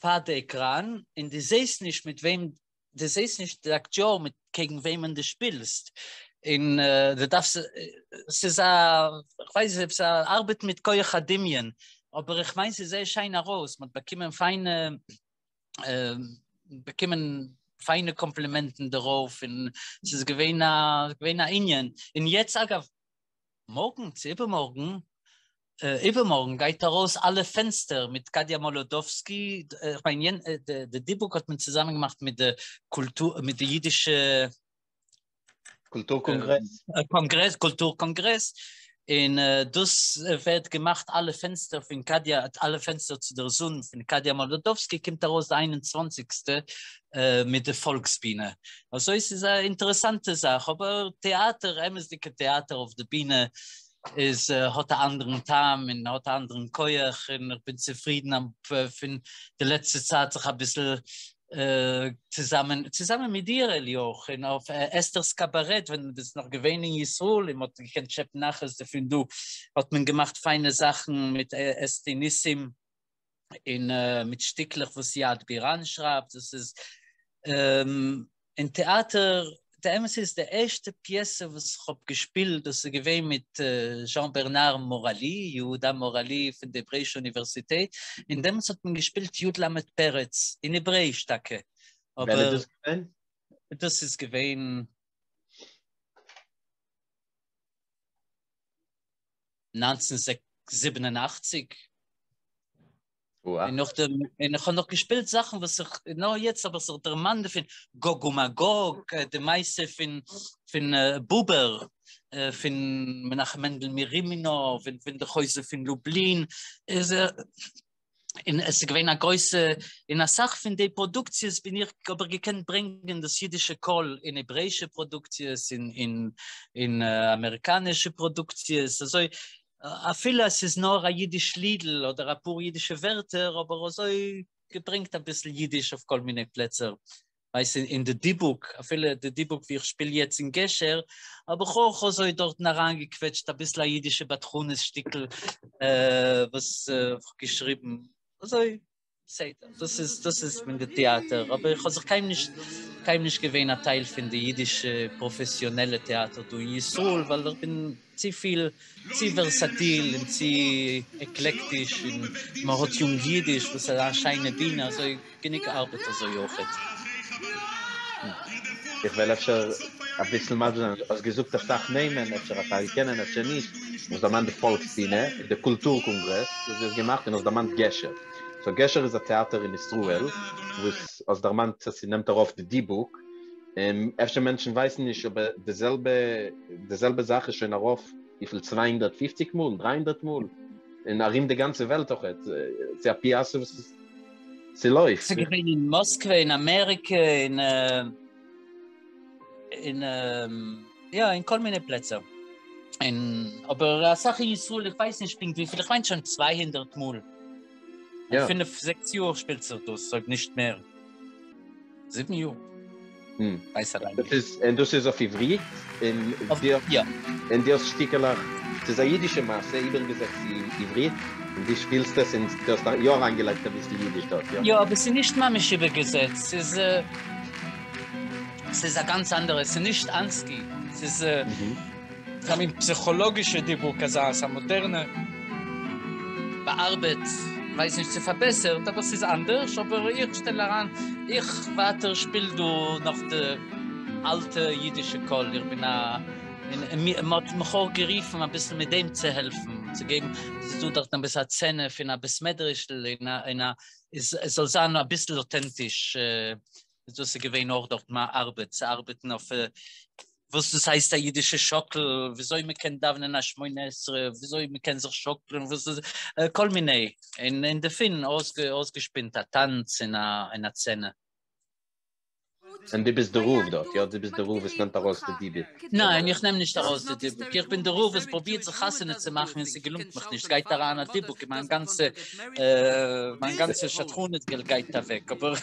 פאר די עקראן און דו זעסט נישט מיט וועם דו זעסט נישט די אקטיאר מיט קעגן וועמען דו שפילסט און דו דארפסט ס'איז א כ'ווייס נישט עפעס א ארבעט מיט כח הדמיון אבער איך מיין ס'איז זייער שיין ארויס מ'האט באקומען פיינע באקומען פיינע קאמפלימענטן דערויף און ס'איז געווען א געווען א ענין, און יעצט אגב מארגן צו איבערמארגן, איבערמארגן גייט ארויס אלע פענסטער מיט קאדיא מאלאדאווסקי, איך מיין די דיבוק האט מען צוזאמען געמאכט מיט די קולטור מיט די אידישע קולטור קאנגרעס. קאנגרעס, קולטור קאנגרעס, און דאס ווערט געמאכט אלע פענסטער פון קאדיא, אלע פענסטער צו דער זון פון קאדיא מאלאדאווסקי קומט ארויס די איין און צוואנציגסטע מיט די פאלקס בינע. אזוי ס'איז א אינטערעסאנטע זאך, אבער טעאטער, אמת'דיגע טעאטער אויף די בינע איז האט א אנדערן טעם און האט א אנדערן כח, און איך בין צופרידן פון די לעצטע צייט זיך אביסל צוזאמען צוזאמען מיט דיר אלי אויך און אויף אסתר'ס קאבארעט ווען דו ביסט נאך געווען אין ישראל און מ'האט געקענט שעפן נחת דערפון דא האט מען געמאכט פיינע זאכן מיט אסתי ניסים און מיט שטיקלעך וואס יד ביראן שרייבט דאס איז אין טעאטער, די אמת איז די ערשטע פיעסע וואס איך האב געשפילט דאס איז געווען מיט זשאן בערנאר מאראלי, יהודה מאראלי פון די העברעאישע אוניווערסיטעט, און דעמאלטס האט מען געשפילט י ל פרץ, אין העברעאיש טאקע. ווען איז דאס געווען? דאס איז געווען 1987. און נאך דעם, און איך האב נאך געשפילט זאכן וואס איך, נאר יעצט האב איך זיך דערמאנט דערפון, גוג ומגוג, די מעשה פון פון בובער, פון מנחם מענדל מרימינוב, און פון די חוזה פון לובלין, איז. און עס איז געווען א גרויסע, אין אסאך פון די פראדוקציעס בין איך האב איך געקענט ברענגען דאס אידישע קול אין העברעאישע פראדוקציעס, אין אין אמעריקאנישע פראדוקציעס, אזוי אפילו עס איז נאר א אידיש לידל אדער אפאר אידישע ווערטער, אבער אזוי געברענגט אביסל אידיש אויף כל מיני פלעצער. ווייסט אין די דיבוק, אפילו די דיבוק ווי איך שפיל יעצט אין גשר, האב איך אויך אזוי דארטן אריינגעקוועטשט אביסל א אידישע בדחנות שטיקל וואס איך האב געשריבן, אזוי בסדר, דאס איז דאס איז פון די טעאטער, אבער איך האב זיך קיינמאל נישט קיינמאל נישט געווען א טייל פון די אידישע פראפעסיאנעלע טעאטער דא אין ישראל, ווייל איך בין צופיל צו ווערסאטיל און צו עקלעקטיש און מען האט יונג אידיש וואס איז א שיינע בינע אזוי גענוג ארבעט אזוי אויכעט. איך וועל אפשר אביסל מסביר זיין, האסט געזאגט אסאך נעמען, אפשר א טייל קענען אפשר נישט, האסט דערמאנט די פאלקס בינע, די קולטור קאנגרעס וואס דו האסט געמאכט, און האסט דערמאנט גשר, סאו גשר איז א טעאטער אין ישראל וואס האסט דערמאנט אז ס'נעמט ארויף די דיבוק, און אפשר מענטשן ווייסן נישט אבער די זעלבע די זעלבע זאך איז שוין ארויף וויפיל 250 מאל 300 מאל און ארום די גאנצע וועלט אויכעט ס'איז א פיעסע וואס ס'לויפט. ס'איז געווען אין מאסקווע אין אמעריקע אין אין יא אין כל מיני פלעצער אין אבער אסאך אין ישראל איך ווייס נישט פונקט וויפיל איך מיין שוין 200 מאל. יא. פינף זעקס יאר שפילט זיך דאס אויב נישט מער. זיבן יאר. ווייס אליין נישט. און דאס איז אויף עברית? און דו האסט שטיקעלעך, ס'איז א אידישע מעשה איבערגעזעצט צו עברית, און דו שפילסט עס און דו האסט יא אריינגעלייגט אביסל אידיש דארט, יא? יא, אבער ס'איז נישט ממש איבערגעזעצט, ס'איז ס'איז א גאנץ אנדערע, ס'איז נישט אנסקי, ס'איז א מין פסיכאלאגישע דיבוק אזא, ס'איז א מאדערנע באארבעט, כ'ווייס נישט צו פארבעסערט, אבער ס'איז אנדערש, אבער איך שטעל אריין, איך ווייטער שפיל דא נאך די אלטע אידישע קול, איך בין א, און מ'האט מיך אויך גערופן אביסל מיט דעם צו העלפן, צו געבן, ס'איז דא דארטן אביסל א סצענע פון א בית מדרש'ל, און א, און א, עס זאל זיין אביסל אוטענטיש. דאס איז געווען אויך דארט מיין ארבעט, צו ארבעטן אויף וואס דאס הייסט א אידישע שאקל, וויאזוי מען קען דאווענען א שמונה עשרה, וויאזוי מען קען זיך שאקלען, וואס דאס, כל מיני, און און דערפון אויסגעשפינט א טאנץ און א און א סצענע. און דו ביסט די רב דארט, יא? דו ביסט די רב וואס נעמט ארויס די דיבוק? ניין, איך נעם נישט ארויס די דיבוק, איך בין די רב וואס פרובירט זיך חתונה צו מאכן און ס'געלונגט מיך נישט, ס'גייט אריין א דיבוק אין מיין גאנצע מיין גאנצע שדכנות געלט גייט אוועק, אבער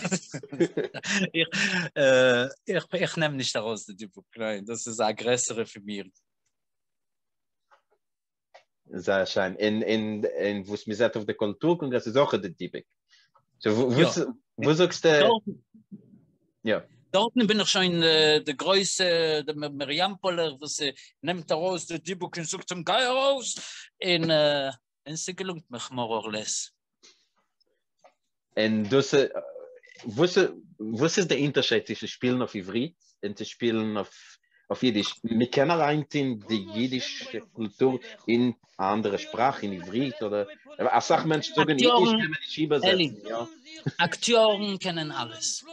איך איך נעם נישט ארויס די דיבוק, ניין, דאס איז א גרעסערע פון מיר. זייער שיין, און און און וואס מען זעט אויף די קולטור קאנגרעס איז אויך די דיבוק. סאו וואס וואס זאגסטו? יא. דארטן בין איך שוין די גרויסע, די מרים-פאלער וואס נעמט ארויס די דיבוק און זאגט אים גיי ארויס, און און ס'געלונגט מיך מאר אר לעס. און דאס וואס וואס איז די אונטערשייד צווישן שפילן אויף עברית און צו שפילן אויף אויף אידיש? מ'קען אריינטון די אידישע קולטור אין א אנדערע שפראך, אין עברית אדער אסאך מענטשן זאגן אידיש קען מען נישט איבערזעצן, יא? אקטיארן קענען אלעס.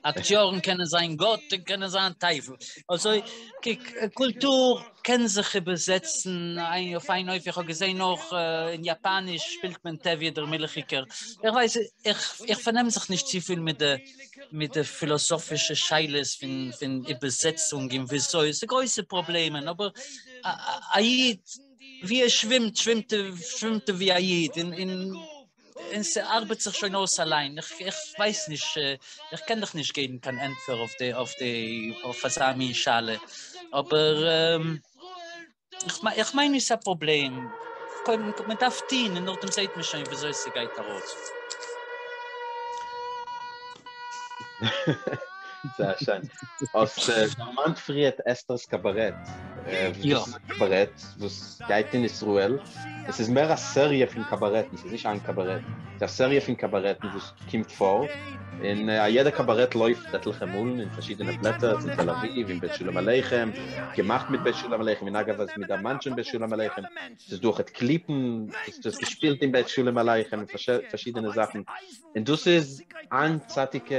אקטיארן קענען זיין גאט און קענען זיין טייוול. אזוי, קוק, קולטור קען זיך איבערזעצן אויף איין אופן, איך האב געזען נאך אין יאפאניש שפילט מען טביה דער מילכיגער, איך ווייס, איך פארנעם זיך נישט צופיל מיט די מיט די פילאסאפישע שאלות פון פון איבערזעצונג און וויאזוי, ס'איז גרויסע פראבלעמען, אבער א איד ווי ער שווימט, שווימט ער שווימט ער ווי א איד, און און און ס'ארבעט זיך שוין אויס אליין, איך איך ווייס נישט, איך קען דיך נישט געבן קיין ענטפער אויף די אויף די אויף אזא מין שאלה, אבער איך מיין נישט ס'איז א פראבלעם, קודם מען דארף טון און נאכדעם זעט מען שוין וויאזוי ס'גייט ארויס. זייער שיין. האסט דערמאנט פריערט אסתר'ס קאבארעט. יא. קאבארעט וואס גייט אין ישראל. עס איז מער א סעריע פון קאבארעטן, ס'איז נישט איין קאבארעט. ס'איז א סעריע פון קאבארעטן וואס קומט פאר, און א יעדע קאבארעט לויפט עטליכע מאל אין פארשידענע פלעצער, אין תל אביב, אין בית שלום עליכם, געמאכט מיט בית שלום עליכם, און אגב אז מ'דערמאנט שוין בית שלום עליכם, ס'איז דא אויכעט קליפן וואס דו האסט געשפילט אין בית שלום עליכם און פארשידענע זאכן, און דאס איז איינצייטיגע,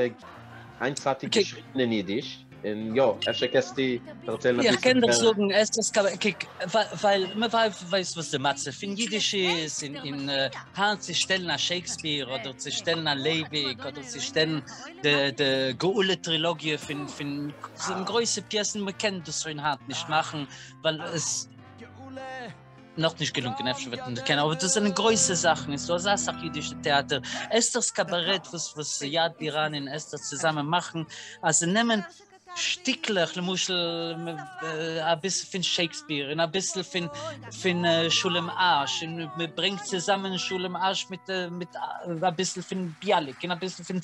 איינצייטיג געשריבן אין אידיש. און יא, אפשר קענסטו דערציילן אביסל מער? איך קען דיך זאגן, אסתר'ס קאבארעט, קוק, ווייל מען ווייסט וואס די מצב פון אידיש איז, און היינט צו שטעלן א שעיקספיר, אדער צו שטעלן א לייוויק, אדער צו שטעלן די גאולה טרילאגיע פון פון גרויסע פיעסן, מען קען דאס שוין היינט נישט מאכן, ווייל עס נאך נישט געלונגען, אפשר וועט מען קענען, אבער דאס זענען גרויסע זאכן, עס איז דא אזא סאך אידישע טעאטער, אסתר'ס קאבארעט וואס וואס יד ביראן און אסתר צוזאמען מאכן, אז זיי נעמען שטיקלעך, למשל אביסל פון שעיקספיר און אביסל פון פון שלום אש, און מען ברענגט צוזאמען שלום אש מיט מיט אביסל פון ביאליק און אביסל פון,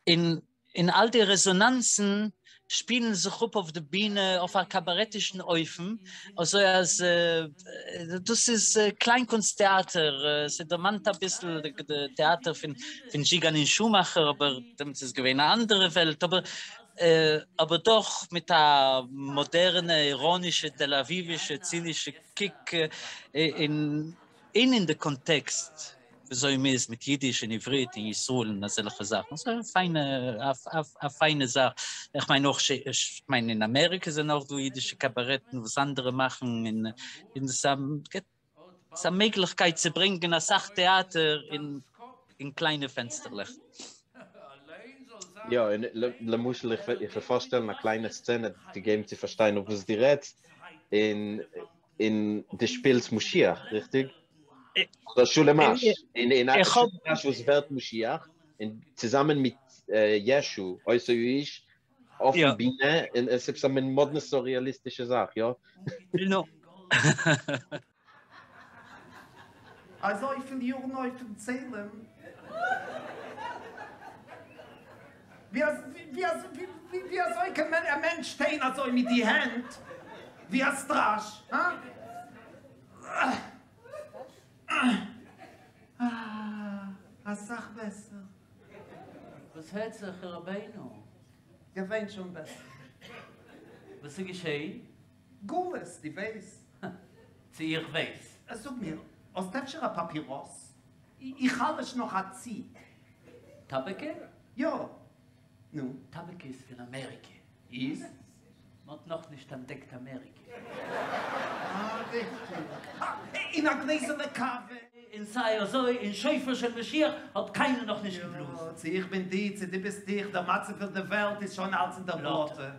און און אל די רעזאנאנסן שפילן זיך אפ אויף די בינע אויף א קאבארעטישן אופן, אזוי אז דאס איז קליינקונסט טעאטער, ס'דערמאנט אביסל די טעאטער פון דזשיגאן און שומאכער, אבער דעמאלטס איז געווען א אנדערע וועלט, אבער אבער דאך מיט א מאדערנע איראנישע תל אביבישע צינישע קוק אין און אין די קאנטעקסט וויאזוי מ'איז מיט אידיש און עברית אין ישראל און אזעלכע זאכן, ס'איז א פיינע א פיינע זאך, איך מיין אויך איך מיין אין אמעריקע זענען אויך דא אידישע קאבארעטן וואס אנדערע מאכן און און ס'איז א מעגליכקייט צו ברענגען אסאך טעאטער אין אין קליינע פענסטערלעך. יא, און למשל איך וועל פארשטעלן א קליינע סצענע צו געבן צו פארשטיין אויף וואס דו רעדסט, און און דו שפילסט משיח, ריכטיג? אדער שלום אש, און און א שלום אש וואס ווערט משיח, און צוזאמען מיט ישו, אותו האיש, אויפן בינע, און עס איז עפעס א מין מאדנע סוריאליסטישע זאך, יא? נו. אזויפיל יארן אויפן צלם. ווי אזוי קען א מענטש שטיין אזוי מיט די הענט ווי א סטראזש? הא? אה, אסאך בעסער. וואס הערט זיך רבינו? געווען שוין בעסער. וואס איז געשעהן? גלות, דו ווייסט? צו איך ווייס? זאג מיר, האסט אפשר א פאפיראס? איך חלש נאך א צי. טאבעקע? יא. נו? טאבעקע איז פון אמעריקע. איז? מ'האט נאכנישט אנטדעקט אמעריקע. אה, ריכטיג. און א גלעזעלע קאווע. און סיי אזוי, אין שופר של משיח האט קיינער נאכנישט געבלאזן. יא, צו איך בין דו, צו דו ביסט איך, דער מצב פון דער וועלט איז שוין אלץ אין דער בלאטע.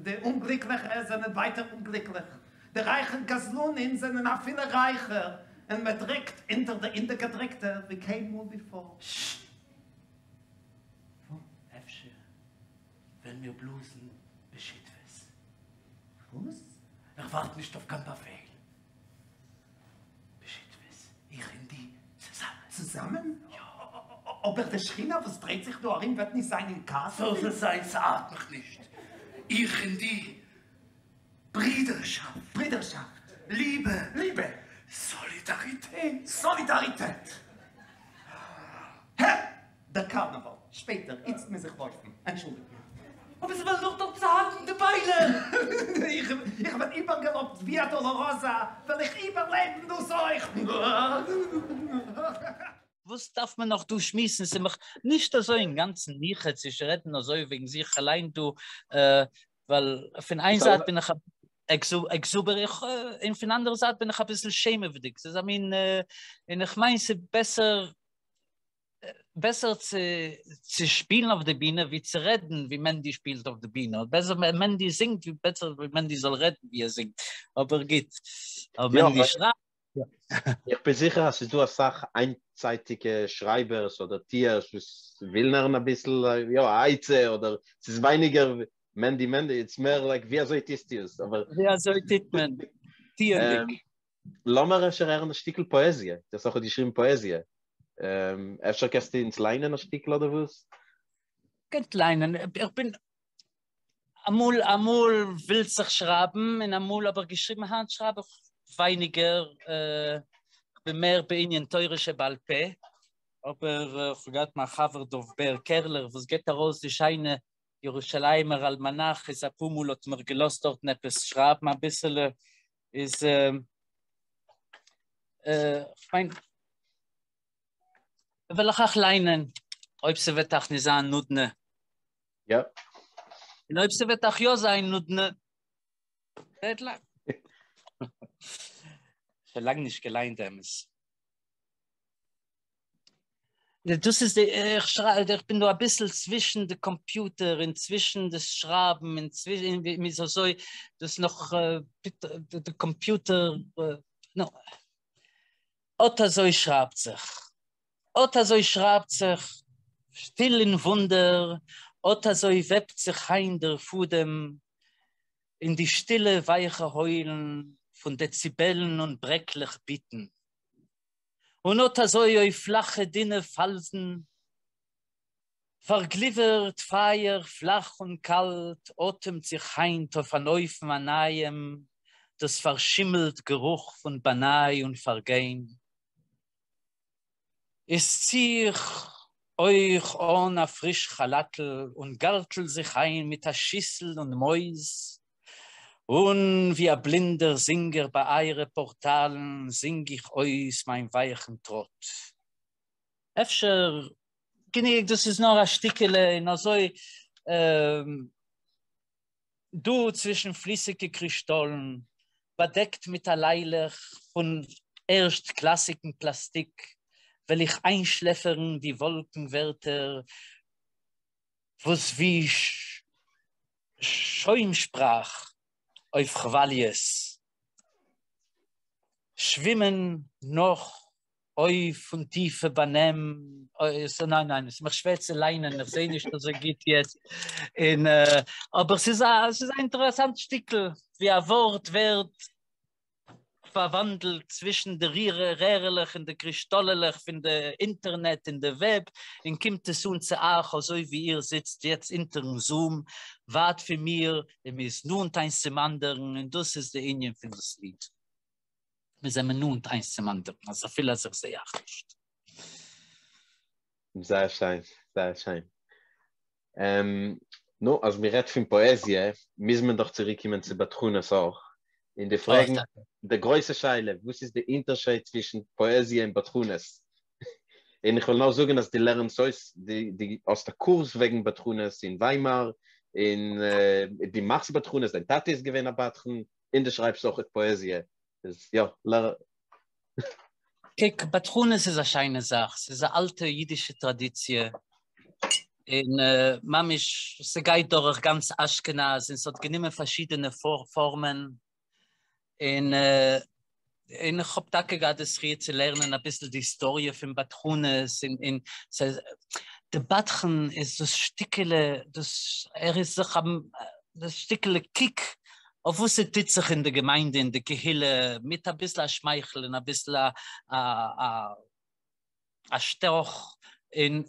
די אומגליקליכע זענען ווייטער אומגליקליך. די רייכע גזלנים זענען אפילו רייכער, און מען דריקט אונטער די אונטערגעדריקטע ווי קיינמאל ביפאר. ששש. אפשר וועלן מיר בלאזן בשותפות. וואס? איך ווארט נישט אויף קיין באפעל. בשותפות, איך און דו צוזאמען. צוזאמען? יא. אבער די שכינה וואס דרייט זיך דא ארום וועט נישט זיין אין כעס? זאל זי זיין, ס'ארט מיך נישט. איך און דו ברידערשאפט. ברידערשאפט. ליבע. ליבע. סאלידאריטעט. סאלידאריטעט. הע! דער קארנאוואל. שפעטער. איצט מוז איך לויפן. אנטשולדיגט מיר. אבער זיי וועלן דאך דארט צוהאקן די ביינער! איך וועל איבערגעלאפט וויא דאלאראזא, וועל איך איבערלעבן דאס אויך! וואס דארף מען נאך דא שמועסן, ס'איז מיך נישט אזוי אינגאנצן ניחא צו רעדן אזוי וועגן זיך אליין דא, ווייל פון איין זייט בין איך exuber און פון אנדערע זייט בין איך אביסל שעמעוודיג, ס'איז א מין, און איך מיין ס'איז בעסער בעסער צו צו שפילן אויף די בינע ווי צו רעדן ווי מענדי שפילט אויף די בינע, בעסער ווען מענדי זינגט ווי בעסער ווי מענדי זאל רעדן ווי ער זינגט, אבער גוט, אבער מענדי שרייבט. איך בין זיכער אז ס'איז דא אסאך איינצייטיגע שרייבערס אדער טיערס וואס ווילן הערן אביסל יא א עצה אדער ס'איז ווייניגער מענדי מענדי איטס מער לייק ווי אזוי טוסטו עס אבער ווי אזוי טוט מען טיענדיג. לאמיר אפשר הערן א שטיקל פאעזיע, דו האסט אויך געשריבן פאעזיע, אפשר קענסטו אונז ליינען א שטיקל אדער וואס? קענט ליינען, איך בין אמאל אמאל ווילט זיך שרייבן און אמאל האב איך געשריבן, היינט שרייב איך ווייניגער, איך בין מער בענין תורה שבעל פה, אבער איך האב געהאט מיין חבר דוב בער קערלער וואס גיבט ארויס די שיינע ירושלימער אלמאנאך, איז אפאר מאל האט מיר געלאזט דארטן עפעס שרייבן אביסעלע, איז כ'מיין וועל איך אייך ליינען אויב ס'וועט אייך נישט זיין נודנע. יא. און אויב ס'וועט אייך יא זיין נודנע, בעד לאק. שוין לאנג נישט געליינט אמת. דאס איז די, איך שרייב, איך בין דא אביסל צווישן די קאמפיוטער און צווישן דאס שרייבן און צווישן, מ'איז אזוי, דאס נאך די קאמפיוטער, נו. אט אזוי שרייבט זיך, אט אזוי שרייבט זיך, שטיל אין וואונדער, אט אזוי וועבט זיך איין דער פאדעם אין די שטילע ווייכע הוילן פון דעציבעלן און ברעקלעך ביטן. און אָט אַזױ אױף פֿלאַכע דינע פֿאַלדן, פֿאַרגליװערט פֿײַער פֿלאַך און קאַלט, אָטעמט זיך הײַנט אױף אַן אופֿן אַ נײַעם דאָס פֿאַרשימלט גערוך פֿון באַנײ און פֿאַרגײן. איז צי איך אױך אָן אַ פֿריש כאַלאַטל און גאַרטל זיך אײַן מיט אַ שיסל און מױז, און ווי א בלינדער זינגער ביי אייערע פארטאלן זינג איך אויס מיין ווייכן טראט. אפשר גענוג, דאס איז נאר א שטיקעלע און אזוי דא צווישן פליסיגע קרישטאלן, באדעקט מיט א ליילעך פון ערשט-קלאסיגן פלאסטיק, וועל איך איינשלעפערן די וואלקן ווערטער וואס ווי שוימשפראך אויף כוואליעס שווימען נאך אויף פון טיפע באנעם, ניין ניין עס איז מיך שווער צו ליינען איך זעה נישט אזוי גוט יעצט, און אבער ס'איז א ס'איז א אינטערעסאנט שטיקל ווי א ווארט ווערט פארוואנדלט צווישן די רערעלעך און די קרישטאלעלעך פון די אינטערנעט און די וועב, און קומט עס אן צו אייך אזוי ווי איר זיצט יעצט אונטערן זום, ווייט פון מיר, און מ'איז נאנט איינס צום אנדערן, און דאס איז די ענין פון דאס ליד. מיר זענען נאנט איינס צום אנדערן, אז אפילו אז איך זע אייך נישט. זייער שיין, זייער שיין. נו, אז מען רעדט פון פאעזיע, מוז מען דאך צוריקקומען צו בדחנות אויך, און די פרעגן די גרויסע שאלה, וואס איז די אונטערשייד צווישן פאעזיע און בדחנות? און איך וועל נאר זאגן אז דו לערנסט אויס, דו האסט א קורס וועגן בדחנות אין וויימאר, און דו מאכסט בדחנות, דיין טאטע איז געווען א בדחן, און דו שרייבסט אויך פאעזיע, איז יא, לער. קוק, בדחנות איז א שיינע זאך, ס'איז א אלטע אידישע טראדיציע, און ממש ס'גייט דורך גאנץ אשכנז, און ס'האט גענומען פארשידענע פארמען, און און איך האב טאקע געהאט די זכי' צו לערנען אביסל די היסטאריע פון בדחנות, און און די בדחן איז דאס שטיקעלע, דאס ער איז זיך דאס שטיקעלע קוק אויף וואס ס'טוט זיך אין די געמיינדע אין די קהילה, מיט אביסל א שמייכל און אביסל א א שטעך, און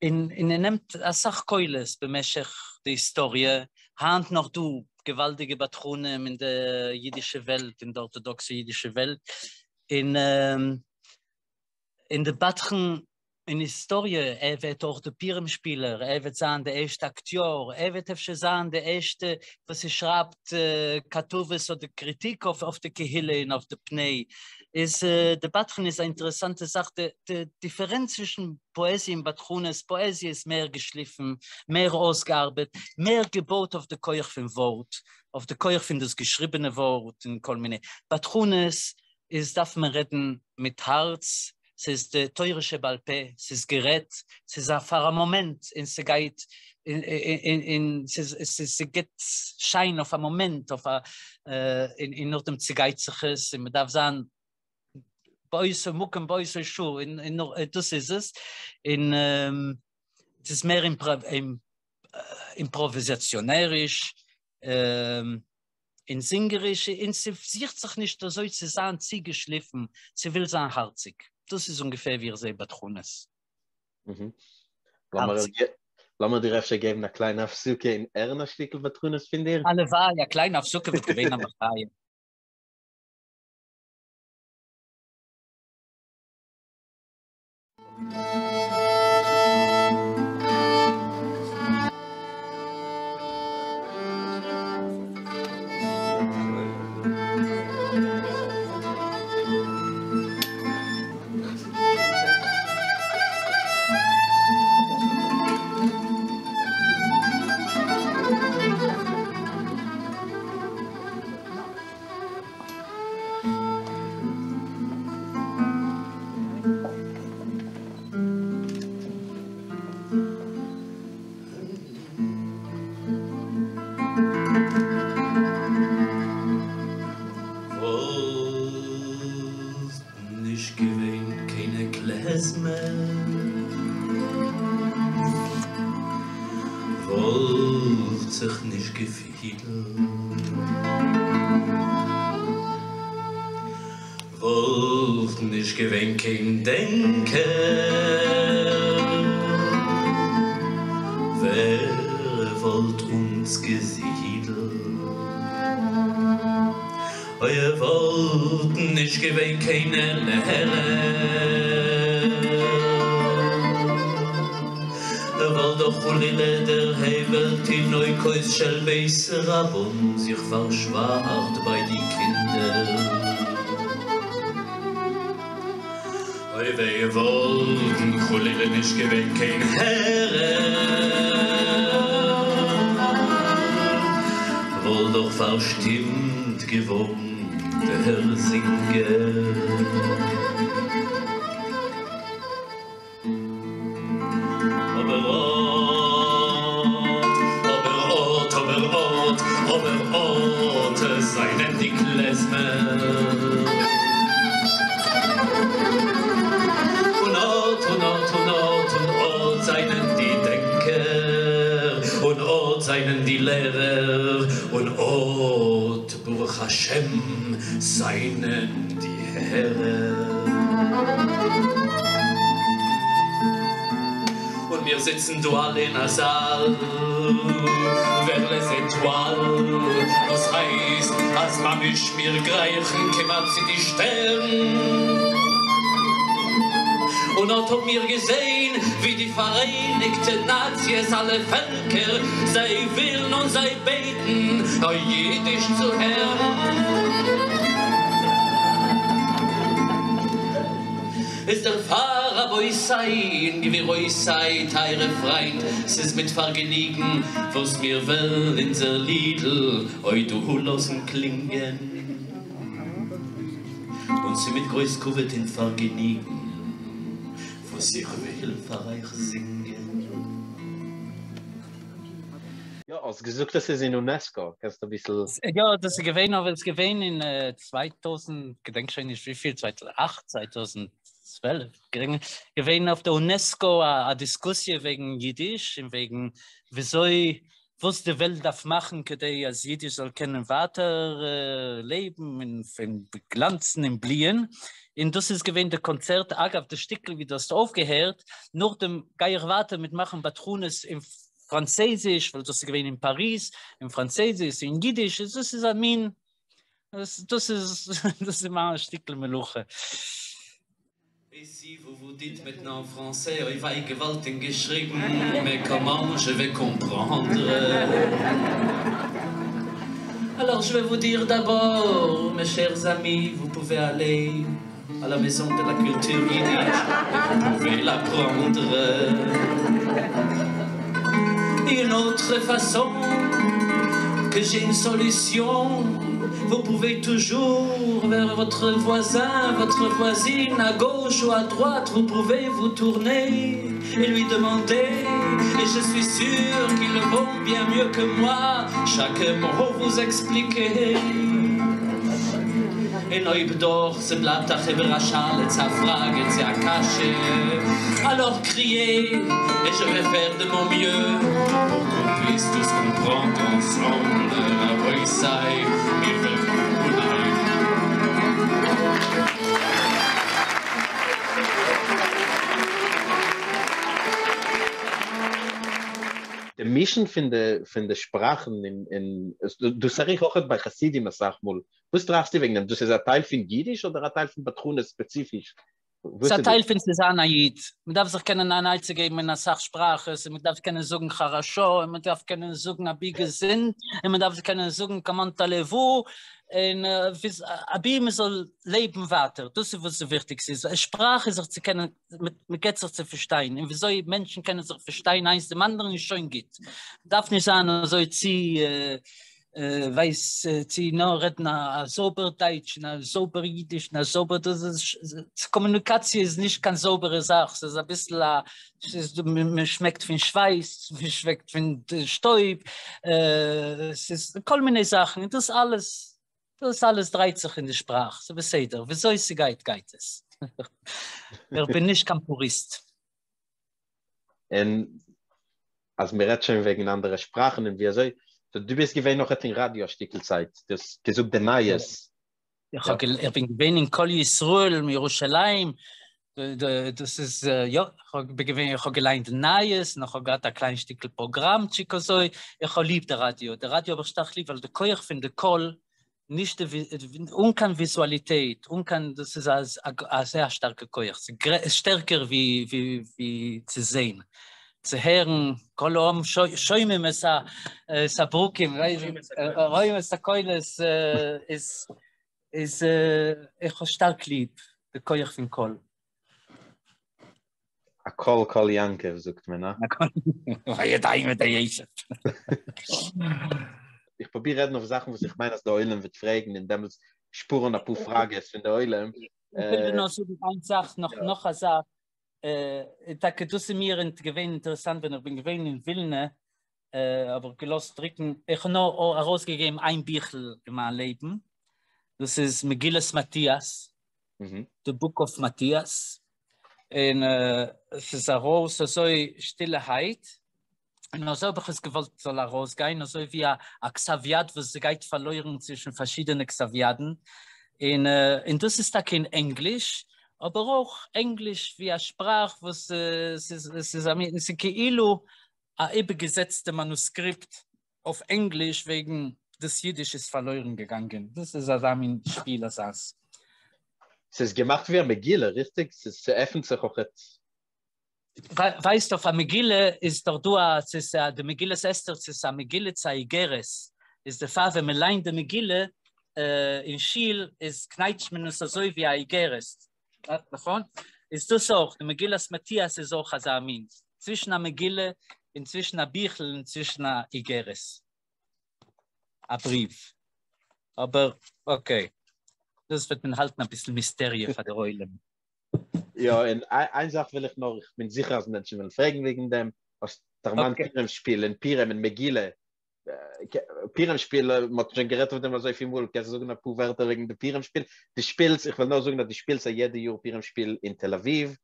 און ער נעמט אסאך קולות במשך די היסטאריע, היינט נאך דא געוואלדיגע בדחנים אין די אידישע וועלט, אין די ארטאדאקסע אידישע וועלט, און און די בדחן אין היסטאריע, ער ווערט אויך די פורים שפילער, ער וועט זיין די ערשטע אקטיאר, ער וועט אפשר זיין די ערשטע וואס ער שרייבט כתבות אדער קריטיק אויף די קהילה און אויף די פני, איז די בדחן איז א אינטערעסאנטע זאך, די דיפערענץ צווישן פאעזיע און בדחנות, פאעזיע איז מער געשליפן, מער אויסגעארבעט, מער געבויט אויף די כח פון ווארט, אויף די כח פון דאס געשריבענע ווארט און כל מיני, בדחנות איז דארף מען רעדן מיט הארץ, ס'איז די תורה שבעל פה, ס'איז גערעדט, ס'איז א פאר א מאמענט און ס'גייט און ס'גיט שיין אויף א מאמענט אויף א און נאכדעם צעגייט זיך עס און מ'דארף זיין באותו מקום באותו שעה און דאס איז עס, און ס'איז מער אימפראוויזאציאנעריש. און זינגעריש, און ס'זוכט זיך נישט אזוי צו זיין צו געשליפן, ס'וויל זיין הארציג. דאס איז אונגעפער ווי איך זעה בדחנות. לאמיר דיר אפשר געבן א קליינע הפסקה און הערן א שטיקל בדחנות פון דיר? הלוואי, א קליינע הפסקה וואלט געווען א מחיה. זיך נישט געפילט. וואלט נישט געווען קיין דענקער, ווער וואלט אונז געזידלט? אוי וואלט נישט געווען קיינע לערער, וואלט דאך חלילה דער הבל תינוקות של בית רבן זיך פארשוואכט ביי די קינדער. אוי וויי וואלטן חלילה נישט געווען קיין הערער, וואלט דאך פארשטימט געווארן דער זינגער. אבער אט, אבער אט, אבער אט, אבער אט זיינען די קלעזמער. און אט, און אט, און אט, און אט זיינען די דענקער. און אט זיינען די לערער. און אט, ברוך השם, זיינען די הערער. און מיר זיצן דא אלע אין א זאל, vers les étoiles, דאס הייסט אז ממש מיר גרייכן כמעט צו די שטערן. און אט האבן מיר געזען ווי די פאראייניגטע נאציעס, אלע פעלקער, זיי ווילן און זיי בעטן אידיש צו הערן. איז דערפאר רבותי און גבירותי טייערע פריינט, ס'איז מיט פארגעניגן וואס מיר וועלן אונזער לידל אוי דא לאזן קלינגען, און ס'מיט גרויס כבוד און פארגעניגן וואס איך וויל פאר אייך זינגען. יא, האסט געזאגט אז ס'איז אין אונעסקא, קענסט אביסל. יא, דאס איז געווען, אבער עס איז געווען אין 2000, כ'געדענק שוין נישט וויפיל, 2008, 2012, געדענק געווען אויף די אונעסקא א דיסקוסיע וועגן אידיש און וועגן וויאזוי וואס די וועלט דארף מאכן כדי אז אידיש זאל קענען ווייטער לעבן און גלאנצן און בליען, און דאס איז געווען די קאנצערט, אגב די שטיקל ווי דו האסט אויפגעהערט, נאכדעם גיי איך ווייטער מיט מאכן בדחנות אין פראנצעזיש, ווייל דאס איז געווען אין פאריז, אין פראנצעזיש, אין אידיש, דאס איז א מין, דאס איז דאס איז מיין שטיקל מלאכה. Et si vous vous dites maintenant en français, אוי וויי געוואלד און געשריגן, mais comment je vais comprendre? Alors je vais vous dire d'abord, mes chers amis, vous pouvez aller à la maison de la culture yiddish et vous pouvez l'apprendre. Une autre façon que j'ai une solution, vous pouvez toujours vers votre voisin, votre voisine, à gauche ou à droite, vous pouvez vous tourner et lui demander. Et je suis sûr qu'ils vont bien mieux que moi, chaque mot vous expliquer. און אויב דאך ס'בלייבט אייך איבער א שאלה צי א פראגע צי א קשיא, alors criez et je vais faire de mon mieux pour qu'on puisse tous comprendre ensemble, רבותי, מיר וועלן אנהייבן. די מישן פון די פון די שפראכן אין אין דאס הער איך אויכעט ביי חסידים אסאך מאל, וואס טראכסטו וועגן דעם? דאס איז א טייל פון אידיש אדער א טייל פון בדחנות ספעציפיש? ס'איז א טייל פון צו זיין א איד, מען דארף זיך קענען אן עצה געבן אין אסאך שפראכעס, און מען דארף קענען זאגן חאראשא, און מען דארף קענען זאגן אבי געזונט, און מען דארף קענען זאגן קאמאנט עלעוואו, און אבי מען זאל לעבן ווייטער, דאס איז וואס די וויכטיגסטע איז, שפראך איז זיך צו קענען, מען געבט זיך צו פארשטיין, און וויאזוי מענטשן קענען זיך פארשטיין איינס דעם אנדערן איז שוין גוט, דארף נישט זיין אזוי צו ווייס צו נאר רעדן א זויבער דייטש און א זויבער אידיש און א זויבער דאס איז קאמוניקאציע איז נישט קיין זויבערע זאך ס'איז אביסל א ס'איז מען שמעקט פון שווייס מען שמעקט פון שטויב ס'איז כל מיני זאכן און דאס אלעס דאס אלעס דרייט זיך אין די שפראך ס'איז בסדר וויאזוי ס'גייט גייט עס איך בין נישט קיין פוריסט. און אז מען רעדט שוין וועגן אנדערע שפראכן און ווי אזוי. דו ביסט געווען אויכעט אין ראדיא א שטיקל צייט, דו האסט געזאגט די נייעס. איך האב איך בין געווען אין קול ישראל מירושלים, דאס איז יא, איך האב געווען איך האב געליינט די נייעס און איך האב געהאט א קליין שטיקל פראגראמטשיק אזוי, איך האב ליב די ראדיא, די ראדיא האב איך שטארק ליב ווייל די כח פון די קול, נישט די אן קיין וויזואליטעט, אן קיין, דאס איז א זייער שטארקע כח, ס'איז שטערקער ווי ווי צו זען. צו הערן כל העם שומעים את הברקים, רואים את הקולות, איז איז איך האב שטארק ליב די כח פון קול. הקול קול יעקב זאגט מען, הא? הידיים את הישב. איך פרוביר רעדן אויף זאכן וואס איך מיין אז די עולם וועט פרעגן און דעמאלטס שפארן אפאר פראגעס פון די עולם. איך וויל דיר נאר זאגן איין זאך, נאך א זאך, טאקע דאס איז מיר געווען אינטערעסאנט ווען איך בין געווען אין ווילנע, האב איך געלאזט דרוקן, איך האב נאר ארויסגעגעבן איין ביכל אין מיין לעבן, דאס איז מגילת מתיאס, The Book of Matthias, און עס איז ארויס אזוי שטילערהייט, און אזוי האב איך עס געוואלט זאל ארויסגיין, אזוי ווי א כתב יד וואס גייט פארלוירן צווישן פארשידענע כתב יד'ן, און און דאס איז טאקע אין ענגליש, אבער אויך ענגליש ווי א שפראך וואס ס'איז ס'איז א מין ס'איז כאילו א איבערגעזעצטע מאנוסקריפט אויף ענגליש וועגן דאס אידיש איז פארלוירן געגאנגען, דאס איז אזא מין שפיל אזאנס. ס'איז געמאכט ווי א מגילה, ריכטיג? ס'איז ס'עפנט זיך אויכעט. ווייסט אויף א מגילה איז דאך דא א ס'איז א די מגילת אסתר ס'איז א מגילה צו א איגרת איז דערפאר ווען מען ליינט די מגילה אין שול איז קנייטשט מען עס אזוי ווי א איגרת נכון? איז דאס אויך די מגילת מתיאס איז אויך אזא מין צווישן א מגילה און צווישן א ביכל און צווישן א איגרת א בריוו אבער אקעי דאס וועט מען האלטן אביסל מיסטעריע פאר דער עולם. יא, און איין זאך וויל איך נאר, איך בין זיכער אז מענטשן וועלן פרעגן וועגן דעם, האסט דערמאנט פורים שפיל און פורים און מגילה, פורים שפיל, מען האט שוין גערעדט אויף דעם אזויפיל מאל, קענסט זאגן אפאר ווערטער וועגן די פורים שפיל? דו שפילסט, איך וויל נאר זאגן אז דו שפילסט א יעדע יאר פורים שפיל אין תל אביב,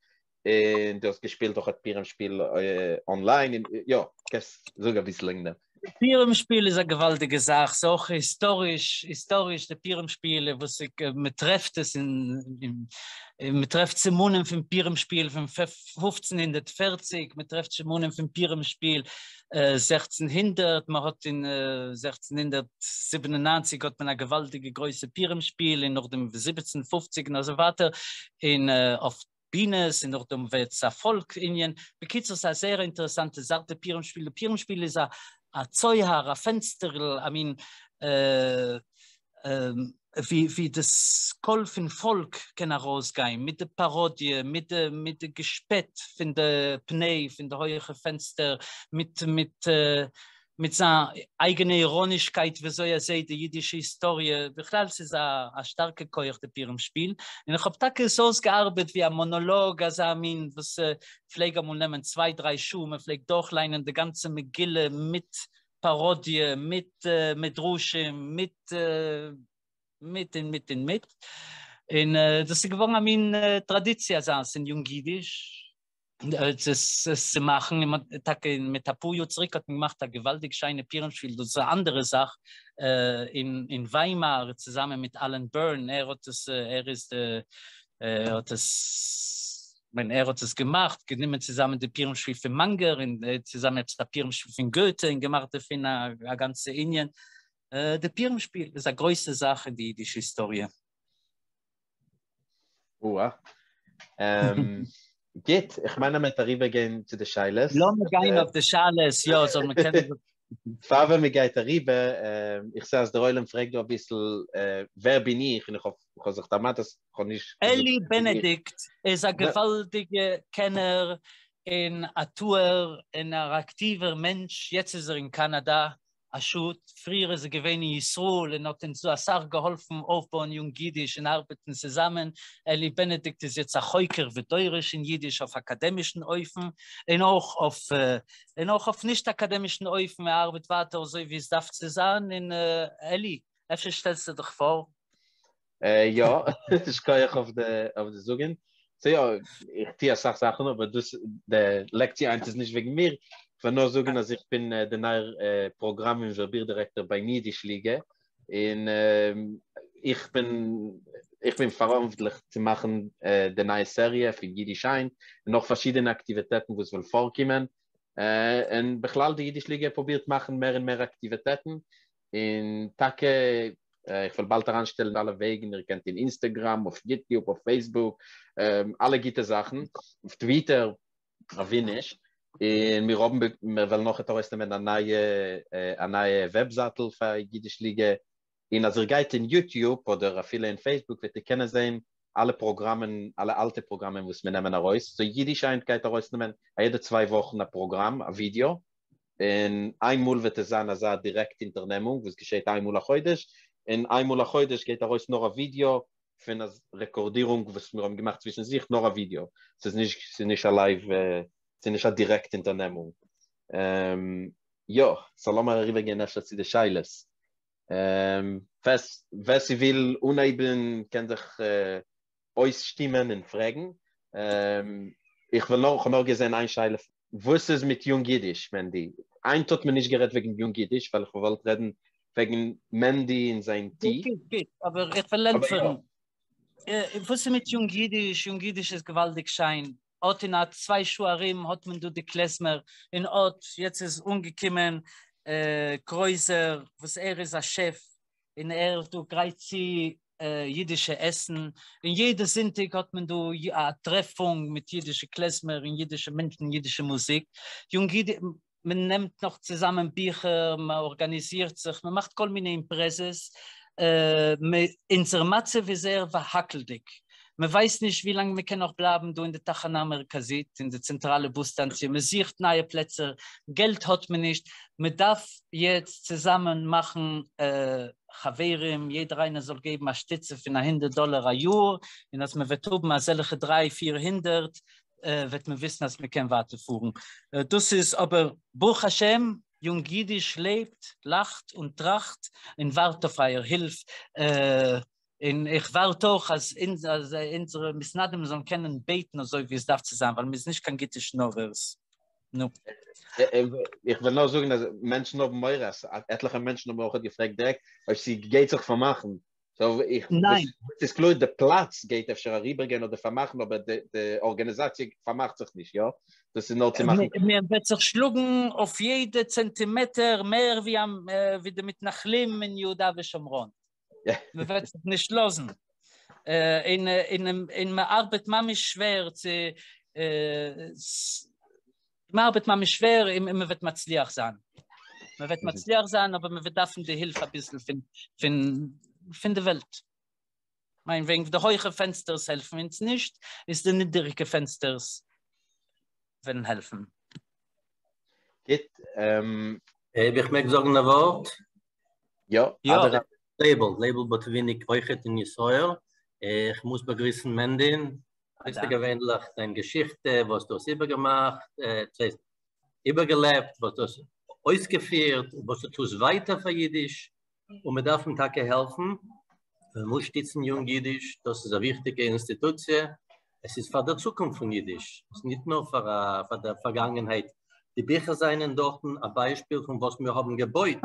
און דו האסט געשפילט אויך א פורים שפיל אנליין, און יא, קענסט זאגן אביסל וועגן דעם. פורים שפיל איז א געוואלדיגע זאך, ס'איז אויך היסטאריש, היסטאריש די פורים שפיל וואס מען טרעפט עס אין, מען טרעפט סימנים פון פורים שפיל פון 1540, מען טרעפט סימנים פון פורים שפיל 1600, מען האט אין 1697 האט מען א געוואלדיגע גרויסע פורים שפיל, און נאכדעם 1750 און אזוי ווייטער, און אויף בינעס און נאכדעם ווערט עס א פאלק ענין, בקיצור ס'איז א זייער אינטערעסאנטע זאך די פורים שפיל, די פורים שפיל איז א א צוהר א פענסטערל א מין ווי ווי דאס קול פון פאלק קען ארויסגיין מיט די פאראדיע מיט די מיט די געשפעט פון די פני פון די הויעכע פענסטער מיט מיט מיט זיין אייגענע איראנישקייט וויאזוי ער זעהט די אידישע היסטאריע, בכלל ס'איז א שטארקע כח די פורים שפיל, און איך האב טאקע עס אויסגעארבעט ווי א מאנאלאג אזא מין וואס פלעג אמאל נעמען צוויי דריי שעה, מען פלעגט דורכליינען די גאנצע מגילה מיט פאראדיע, מיט מדרשים, מיט מיט און מיט און מיט, און דאס איז געווארן א מין טראדיציע אזאנס אין יונג אידיש, עס צו מאכן, און מ'האט טאקע מיט אפאר יאר צוריק האט מען געמאכט א געוואלדיג שיינע פורים שפיל, דאס איז א אנדערע זאך, אין וויימאר צוזאמען מיט אלען בערן, ער האט עס, ער איז די, ער האט עס, כ'מיין ער האט עס געמאכט, גענומען צוזאמען די פורים שפיל פון מאנגער און צוזאמען עפעס א פורים שפיל פון געטע און געמאכט דערפון א גאנצע ענין, די פורים שפיל איז א גרויסע זאך אין די אידישע היסטאריע. אוה. גוט, איך מיין אז מ'וועט אריבערגיין צו די שאלות. לאמיר גיין אויף די שאלות, יא, זאל מען קענען. פאר ווען מ'גייט אריבער, איך זע אז דער עולם פרעגט דא אביסל ווער בין איך, און איך האב איך האב זיך דערמאנט אז איך האב נישט אלי בענעדיקט איז א געוואלדיגע קענער און א טוער און א אקטיווער מענטש, יעצט איז ער אין קאנאדא, א שאד, פריער איז ער געווען אין ישראל און האט אונז אסאך געהאלפן אויפבויען יונג אידיש און ארבעטן צוזאמען, אלי בענעדיקט איז יעצט א חוקר ודורש אין אידיש אויף אקאדעמישן אופן און אויך אויף און אויך אויף נישט אקאדעמישן אופן, ער ארבעט ווייטער אזוי ווי עס דארף צו זיין, און אלי, אפשר שטעלסטו דיך פאר? יא, שכוח אויף די אויף די זאגן. סאו יא, איך טו אסאך זאכן אבער דאס די לעקציע היינט איז נישט וועגן מיר. כ'וועל נאר זאגן אז איך בין דער נייער פראגראם און ווערביר-דירעקטאר ביים אידיש ליגע, און איך בין איך בין פאראנטווארטליך צו מאכן די נייע סעריע פון אידיש היינט, און נאך פארשידענע אקטיוויטעטן וואס וועלן פארקומען, און בכלל די אידיש ליגע פרובירט מאכן מער און מער אקטיוויטעטן, און טאקע איך וועל באלד אריינשטעלן אלע וועגן, איר קענט אין אינסטעגראם, אויף יוטיוב, אויף פעיסבוק, אלע גוטע זאכן, אויף טוויטער, ווי נישט, און מיר האבן מיר וועלן נאכעט ארויסנעמען א נייע א נייע וועבזייטל פאר אידיש ליגע, און אז איר גייט אין יוטיוב אדער אפילו אין פעיסבוק וועט איר קענען זען אלע פראגראמען, אלע אלטע פראגראמען וואס מיר נעמען ארויס, סאו אידיש היינט גייט ארויסנעמען א יעדע צוויי וואכן א פראגראם, א ווידיאו, און איין מאל וועט עס זיין אזא דירעקט אונטערנעמונג וואס געשעט איין מאל א חודש, און איין מאל א חודש גייט ארויס נאר א ווידיאו פון א רעקארדירונג וואס מיר האבן געמאכט צווישן זיך, נאר א ווידיאו, ס'איז נישט ס'איז נישט א לייוו, ס'איז נישט א דירעקט אונטערנעמונג. יא, סאו לאמיר אריבערגיין אפשר צו די שאלות. ווער ס'וויל אנהייבן קען זיך אויסשטימען און פרעגן. איך וויל נאר, כ'האב נאר געזען איין שאלה. וואס איז מיט יונג אידיש, מענדי? היינט האט מען נישט גערעדט וועגן יונג אידיש, ווייל איך וואלט רעדן וועגן מענדי און זיין טי. גוט, גוט, אבער איך וועל ענטפערן. וואס איז מיט יונג אידיש? יונג אידיש איז געוואלדיג שיין. אט אין א צוויי שעה ארום האט מען דא די קלעזמער, און אט יעצט איז אנגעקומען קרויזער וואס ער איז א שעף, און ער דא גרייט צו אידישע עסן, און יעדע זונטאג האט מען דא א טרעפונג מיט אידישע קלעזמער און אידישע מענטשן און אידישע מוזיק, יונג איד, מען נעמט נאך צוזאמען ביכער, מען ארגאניזירט זיך, מען מאכט כל מיני אימפרעזעס, אונזער מצב איז זייער וואקלדיג, מען ווייסט נישט ווי לאנג מען קען נאך בלייבן דא אין די תחנה המרכזית, אין די צענטראלע בוס סטאנציע, מען זוכט נייע פלעצער, געלט האט מען נישט, מען דארף יעצט צוזאמען מאכן חברים, יעדער איינער זאל געבן א שטיצע פון א הונדערט דאלער א יאר, און אז מען וועט האבן אזעלכע דריי פיר הונדערט, וועט מען וויסן אז מען קען ווייטער פארן. דאס איז אבער ברוך השם, יונג אידיש לעבט, לאכט און טראכט, און ווארט אויף אייער הילף, און איך ווארט אויך אז אונזערע מתנדבים זאלן קענען בעטן אזוי ווי עס דארף צו זיין, ווייל מ'איז נישט קיין גוטע שנארערס. נו. איך וויל נאר זאגן אז מענטשן האבן מורא, אז עטליכע מענטשן האבן אויך געפרעגט דירעקט אויב ס'גייט זיך פארמאכן, סאו איך, ניין. ס'איז קלאר די פלאץ גייט אפשר אריבערגיין אדער פארמאכן אבער די ארגאניזאציע פארמאכט זיך נישט, יא? דאס איז נאר צו מאכן. מען וועט זיך שלאגן אויף יעדע צענטימעטער מער ווי די מתנחלים אין יהודה ושומרון. מען וועט זיך נישט לאזן, און און מען ארבעט ממש שווער צו, מען ארבעט ממש שווער און מען וועט מצליח זיין, מען וועט מצליח זיין אבער מען וועט דארפן די הילף אביסל פון פון פון די וועלט, מיין וועגן די הויכע פענסטערס העלפן אונז נישט, איז די נידעריגע פענסטערס וועלן העלפן. גוט. אויב איך מעג זאגן א ווארט? יא, אדרבה. לייבל, לייבל באטוויניק אויכעט אין ישראל, איך מוז באגריסן מענדין, אויסערגעווענליך דיין געשיכטע וואס דו האסט איבערגעמאכט, ס'הייסט איבערגעלעבט, וואס דו האסט אויסגעפירט, וואס דו טוסט ווייטער פאר אידיש, און מען דארף אים טאקע העלפן, מען מוז שטיצן יונג אידיש, דאס איז א וויכטיגע אינסטיטוציע, עס איז פאר דער צוקונפט פון אידיש, עס איז ניט נאר פאר דער פארגאנגענהייט, די ביכער זענען דארטן א ביישפיל פון וואס מיר האבן געבויט,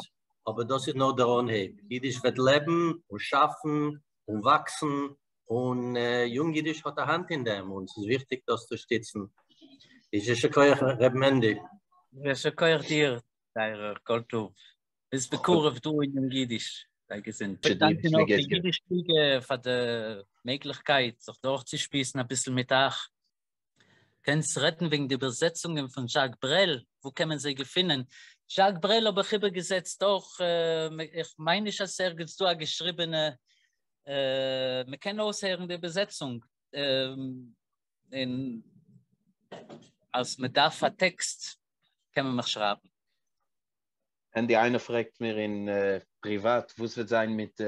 אבער דאס איז נאר דער אנהייב, אידיש וועט לעבן און שאפן און וואקסן, און יונג אידיש האט א האנט אין דעם, און ס'איז וויכטיג דאס צו שטיצן. יישר כח ר' מענדי. יישר כח דיר, טייערער כל טוב. ביז בקרוב דא אין יונג אידיש. זיי געזונט. דאנקען אויך די אידיש ליגע פאר די מעגליכקייט זיך דורכצושמועסן אביסל מיט אייך. קענסט רעדן וועגן די איבערזעצונגען פון זשאק ברעל, וואו קען מען זיי געפינען? זשאק ברעל האב איך איבערגעזעצט אויך, איך מיין נישט אז ס'ערגעץ דא א געשריבענע, מ'קען אויסהערן די איבערזעצונג, און אז מ'דארף א טעקסט קען מען מיך שרייבן. מענדי איינער פרעגט מיר אין פריוואט וואס וועט זיין מיט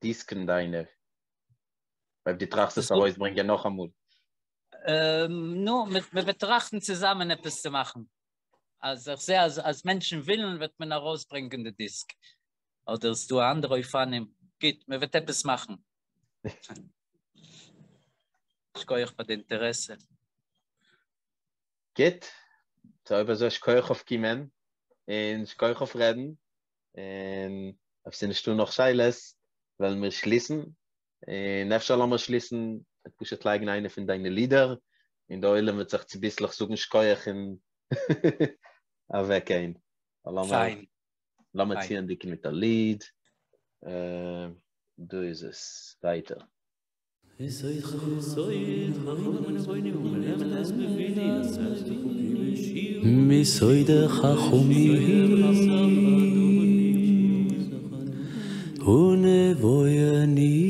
דיסקן דיינער אויב דו טראכסט עס ארויסברענגען נאכאמאל. נו, מען וועט טראכטן צוזאמען עפעס צו מאכן. אז איך זע אז אז מענטשן ווילן וועט מען ארויסברענגען די דיסק. אדער ס'דא אנדערע אופנים. גוט, מען וועט עפעס מאכן. שכוח פאר די אינטערעסע. גוט. So אויב אזוי שכוח אויף קומען, און שכוח אויף רעדן, און אויב ס'איז נישטא נאך שאלות, וועלן מיר שליסן, און אפשר לאמיר שליסן מיט פשוט לייגן איינע פון דיינע לידער, און די עולם וועט זיך צוביסלעך זאגן שכוח און אוועקגיין. פיין. לאמיר צוענדיגן מיט א ליד. דא איז עס. ווייטער. מסוד חכמים ונבונים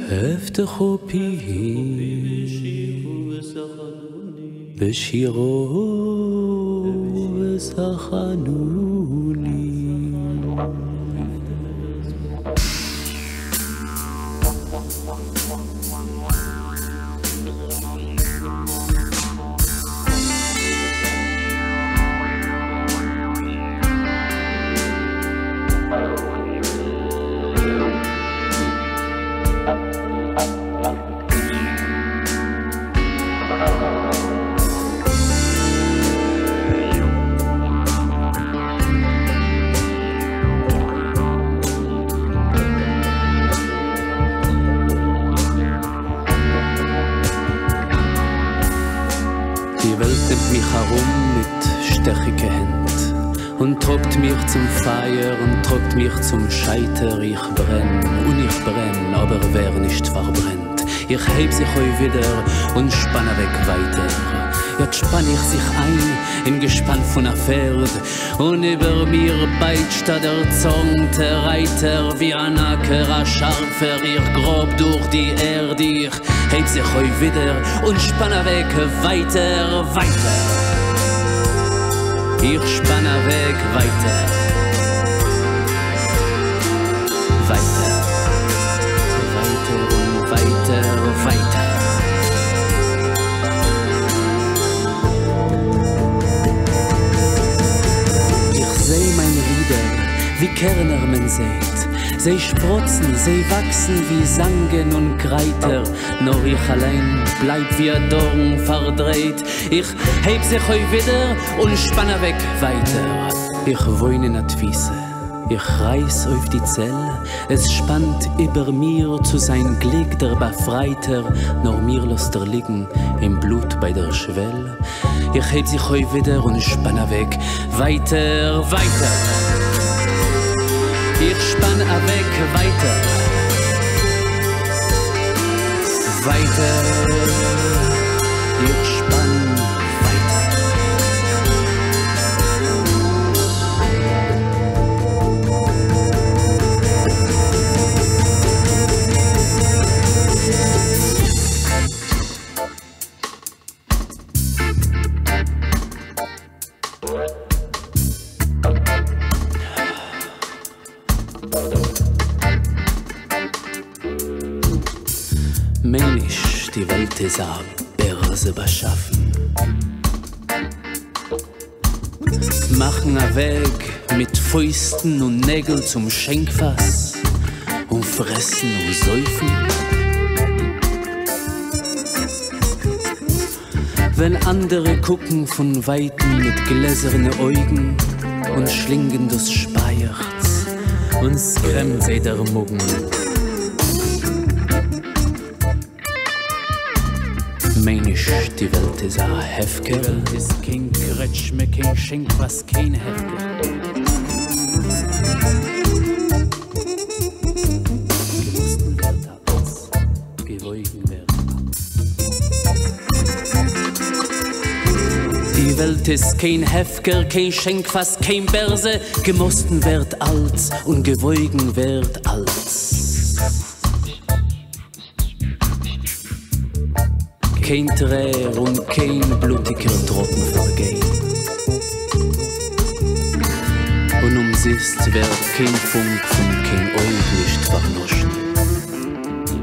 הבטחו פי בשירו ושחנוני. די וועלט נעמט מיך ארום מיט שטעכיקע הענט און טראגט מיך צום פייער און טראגט מיך צום שייטער, איך ברען און איך ברען אבער ווער נישט פארברענט, איך הייב זיך אויף ווידער און שפאן אוועק ווייטער, יאט שפאן איך זיך איין אין געשפאן פון א פערד, און איבער מיר בייטשט א דערצארנטער רייטער, ווי אן אקער א שארפער, איך גראב דורך די ערד, איך הייב זיך אויף ווידער און שפאן אוועק ווייטער, ווייטער. איך שפאן אוועק ווייטער, ווייטער, ווייטער און ווייטער, ווייטער. איך זע מיינע לידער ווי קערנער מען זעט, זיי שפראצן, זיי וואקסן ווי זאנגען און קרייטער, נאר איך אליין בלייב ווי א דארן פארדרייט, איך הייב זיך אויף ווידער און שפאן אוועק ווייטער. איך וואוין אין א תפיסה, איך רייס אויף די צעל, עס שפאנט איבער מיר צו זיין גליק דער באפרייטער, נאר מיר לאזט ער ליגן אין בלוט ביי דער שוועל. איך הייב זיך אויף ווידער און שפאן אוועק ווייטער, ווייטער. איך שפאן אוועק ווייטער, ווייטער. איך שפאן ווייטער. מיין נישט די וועלט איז א בערזע באשאפן. מאכן א וועג מיט פויסטן און נעגל צום שענקפאס און פרעסן און זויפן. ווען אנדערע קוקן פון ווייטן מיט גלעזערנע אויגן און שלינגען דאס שפייעכץ און ס'קרעמט זיי דער מאגן. מיין נישט די וועלט איז א הפקר. די וועלט איז קיין קרעטשמע קיין שענקפאס קיין הפקר. געמאסטן ווערט אלץ, געוואויגן ווערט אלץ. די וועלט איז קיין הפקר קיין שענקפאס קיין בערזע, געמאסטן ווערט אלץ און געוואויגן ווערט אלץ. קיין טרער און קיין בלוטיקער טראפן פארגיין. און אומזיסט ווערט קיין פונק פון קיין אויג נישט פארלאשן.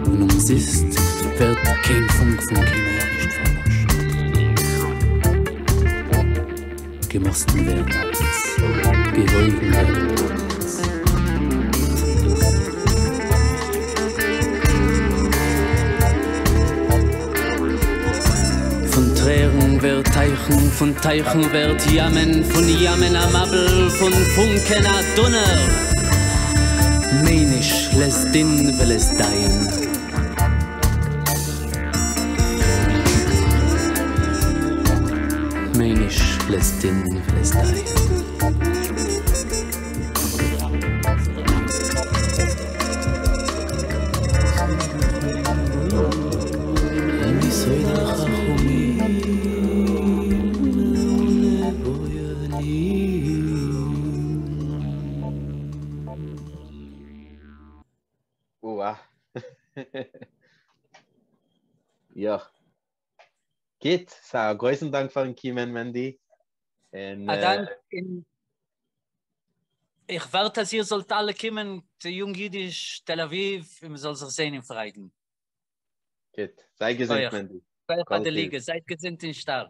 און אומזיסט ווערט קיין פונק פון קיין אויג נישט פארלאשן. געמאָסטן ווערט אַלץ, געוואויגן ווערט אַלץ. פֿון טרערן ווערט טײַכן, פֿון טײַכן ווערט ימען, פֿון ימען אַ מבול, פֿון פֿונקען אַ דונער. מיין נישט לית דין ולית דיין. מיין נישט לית דין ולית דיין. או-אה. יא. גוט, סא א גרויסן דאנק פארן קומען מענדי. און א דאנק און איך ווארט אז איר זאלט אלע קומען צו יונג אידיש תל אביב און מען זאל זיך זען אין פריידן. גוט, זיי געזונט מענדי. כל טוב. זייט געזונט און שטארק.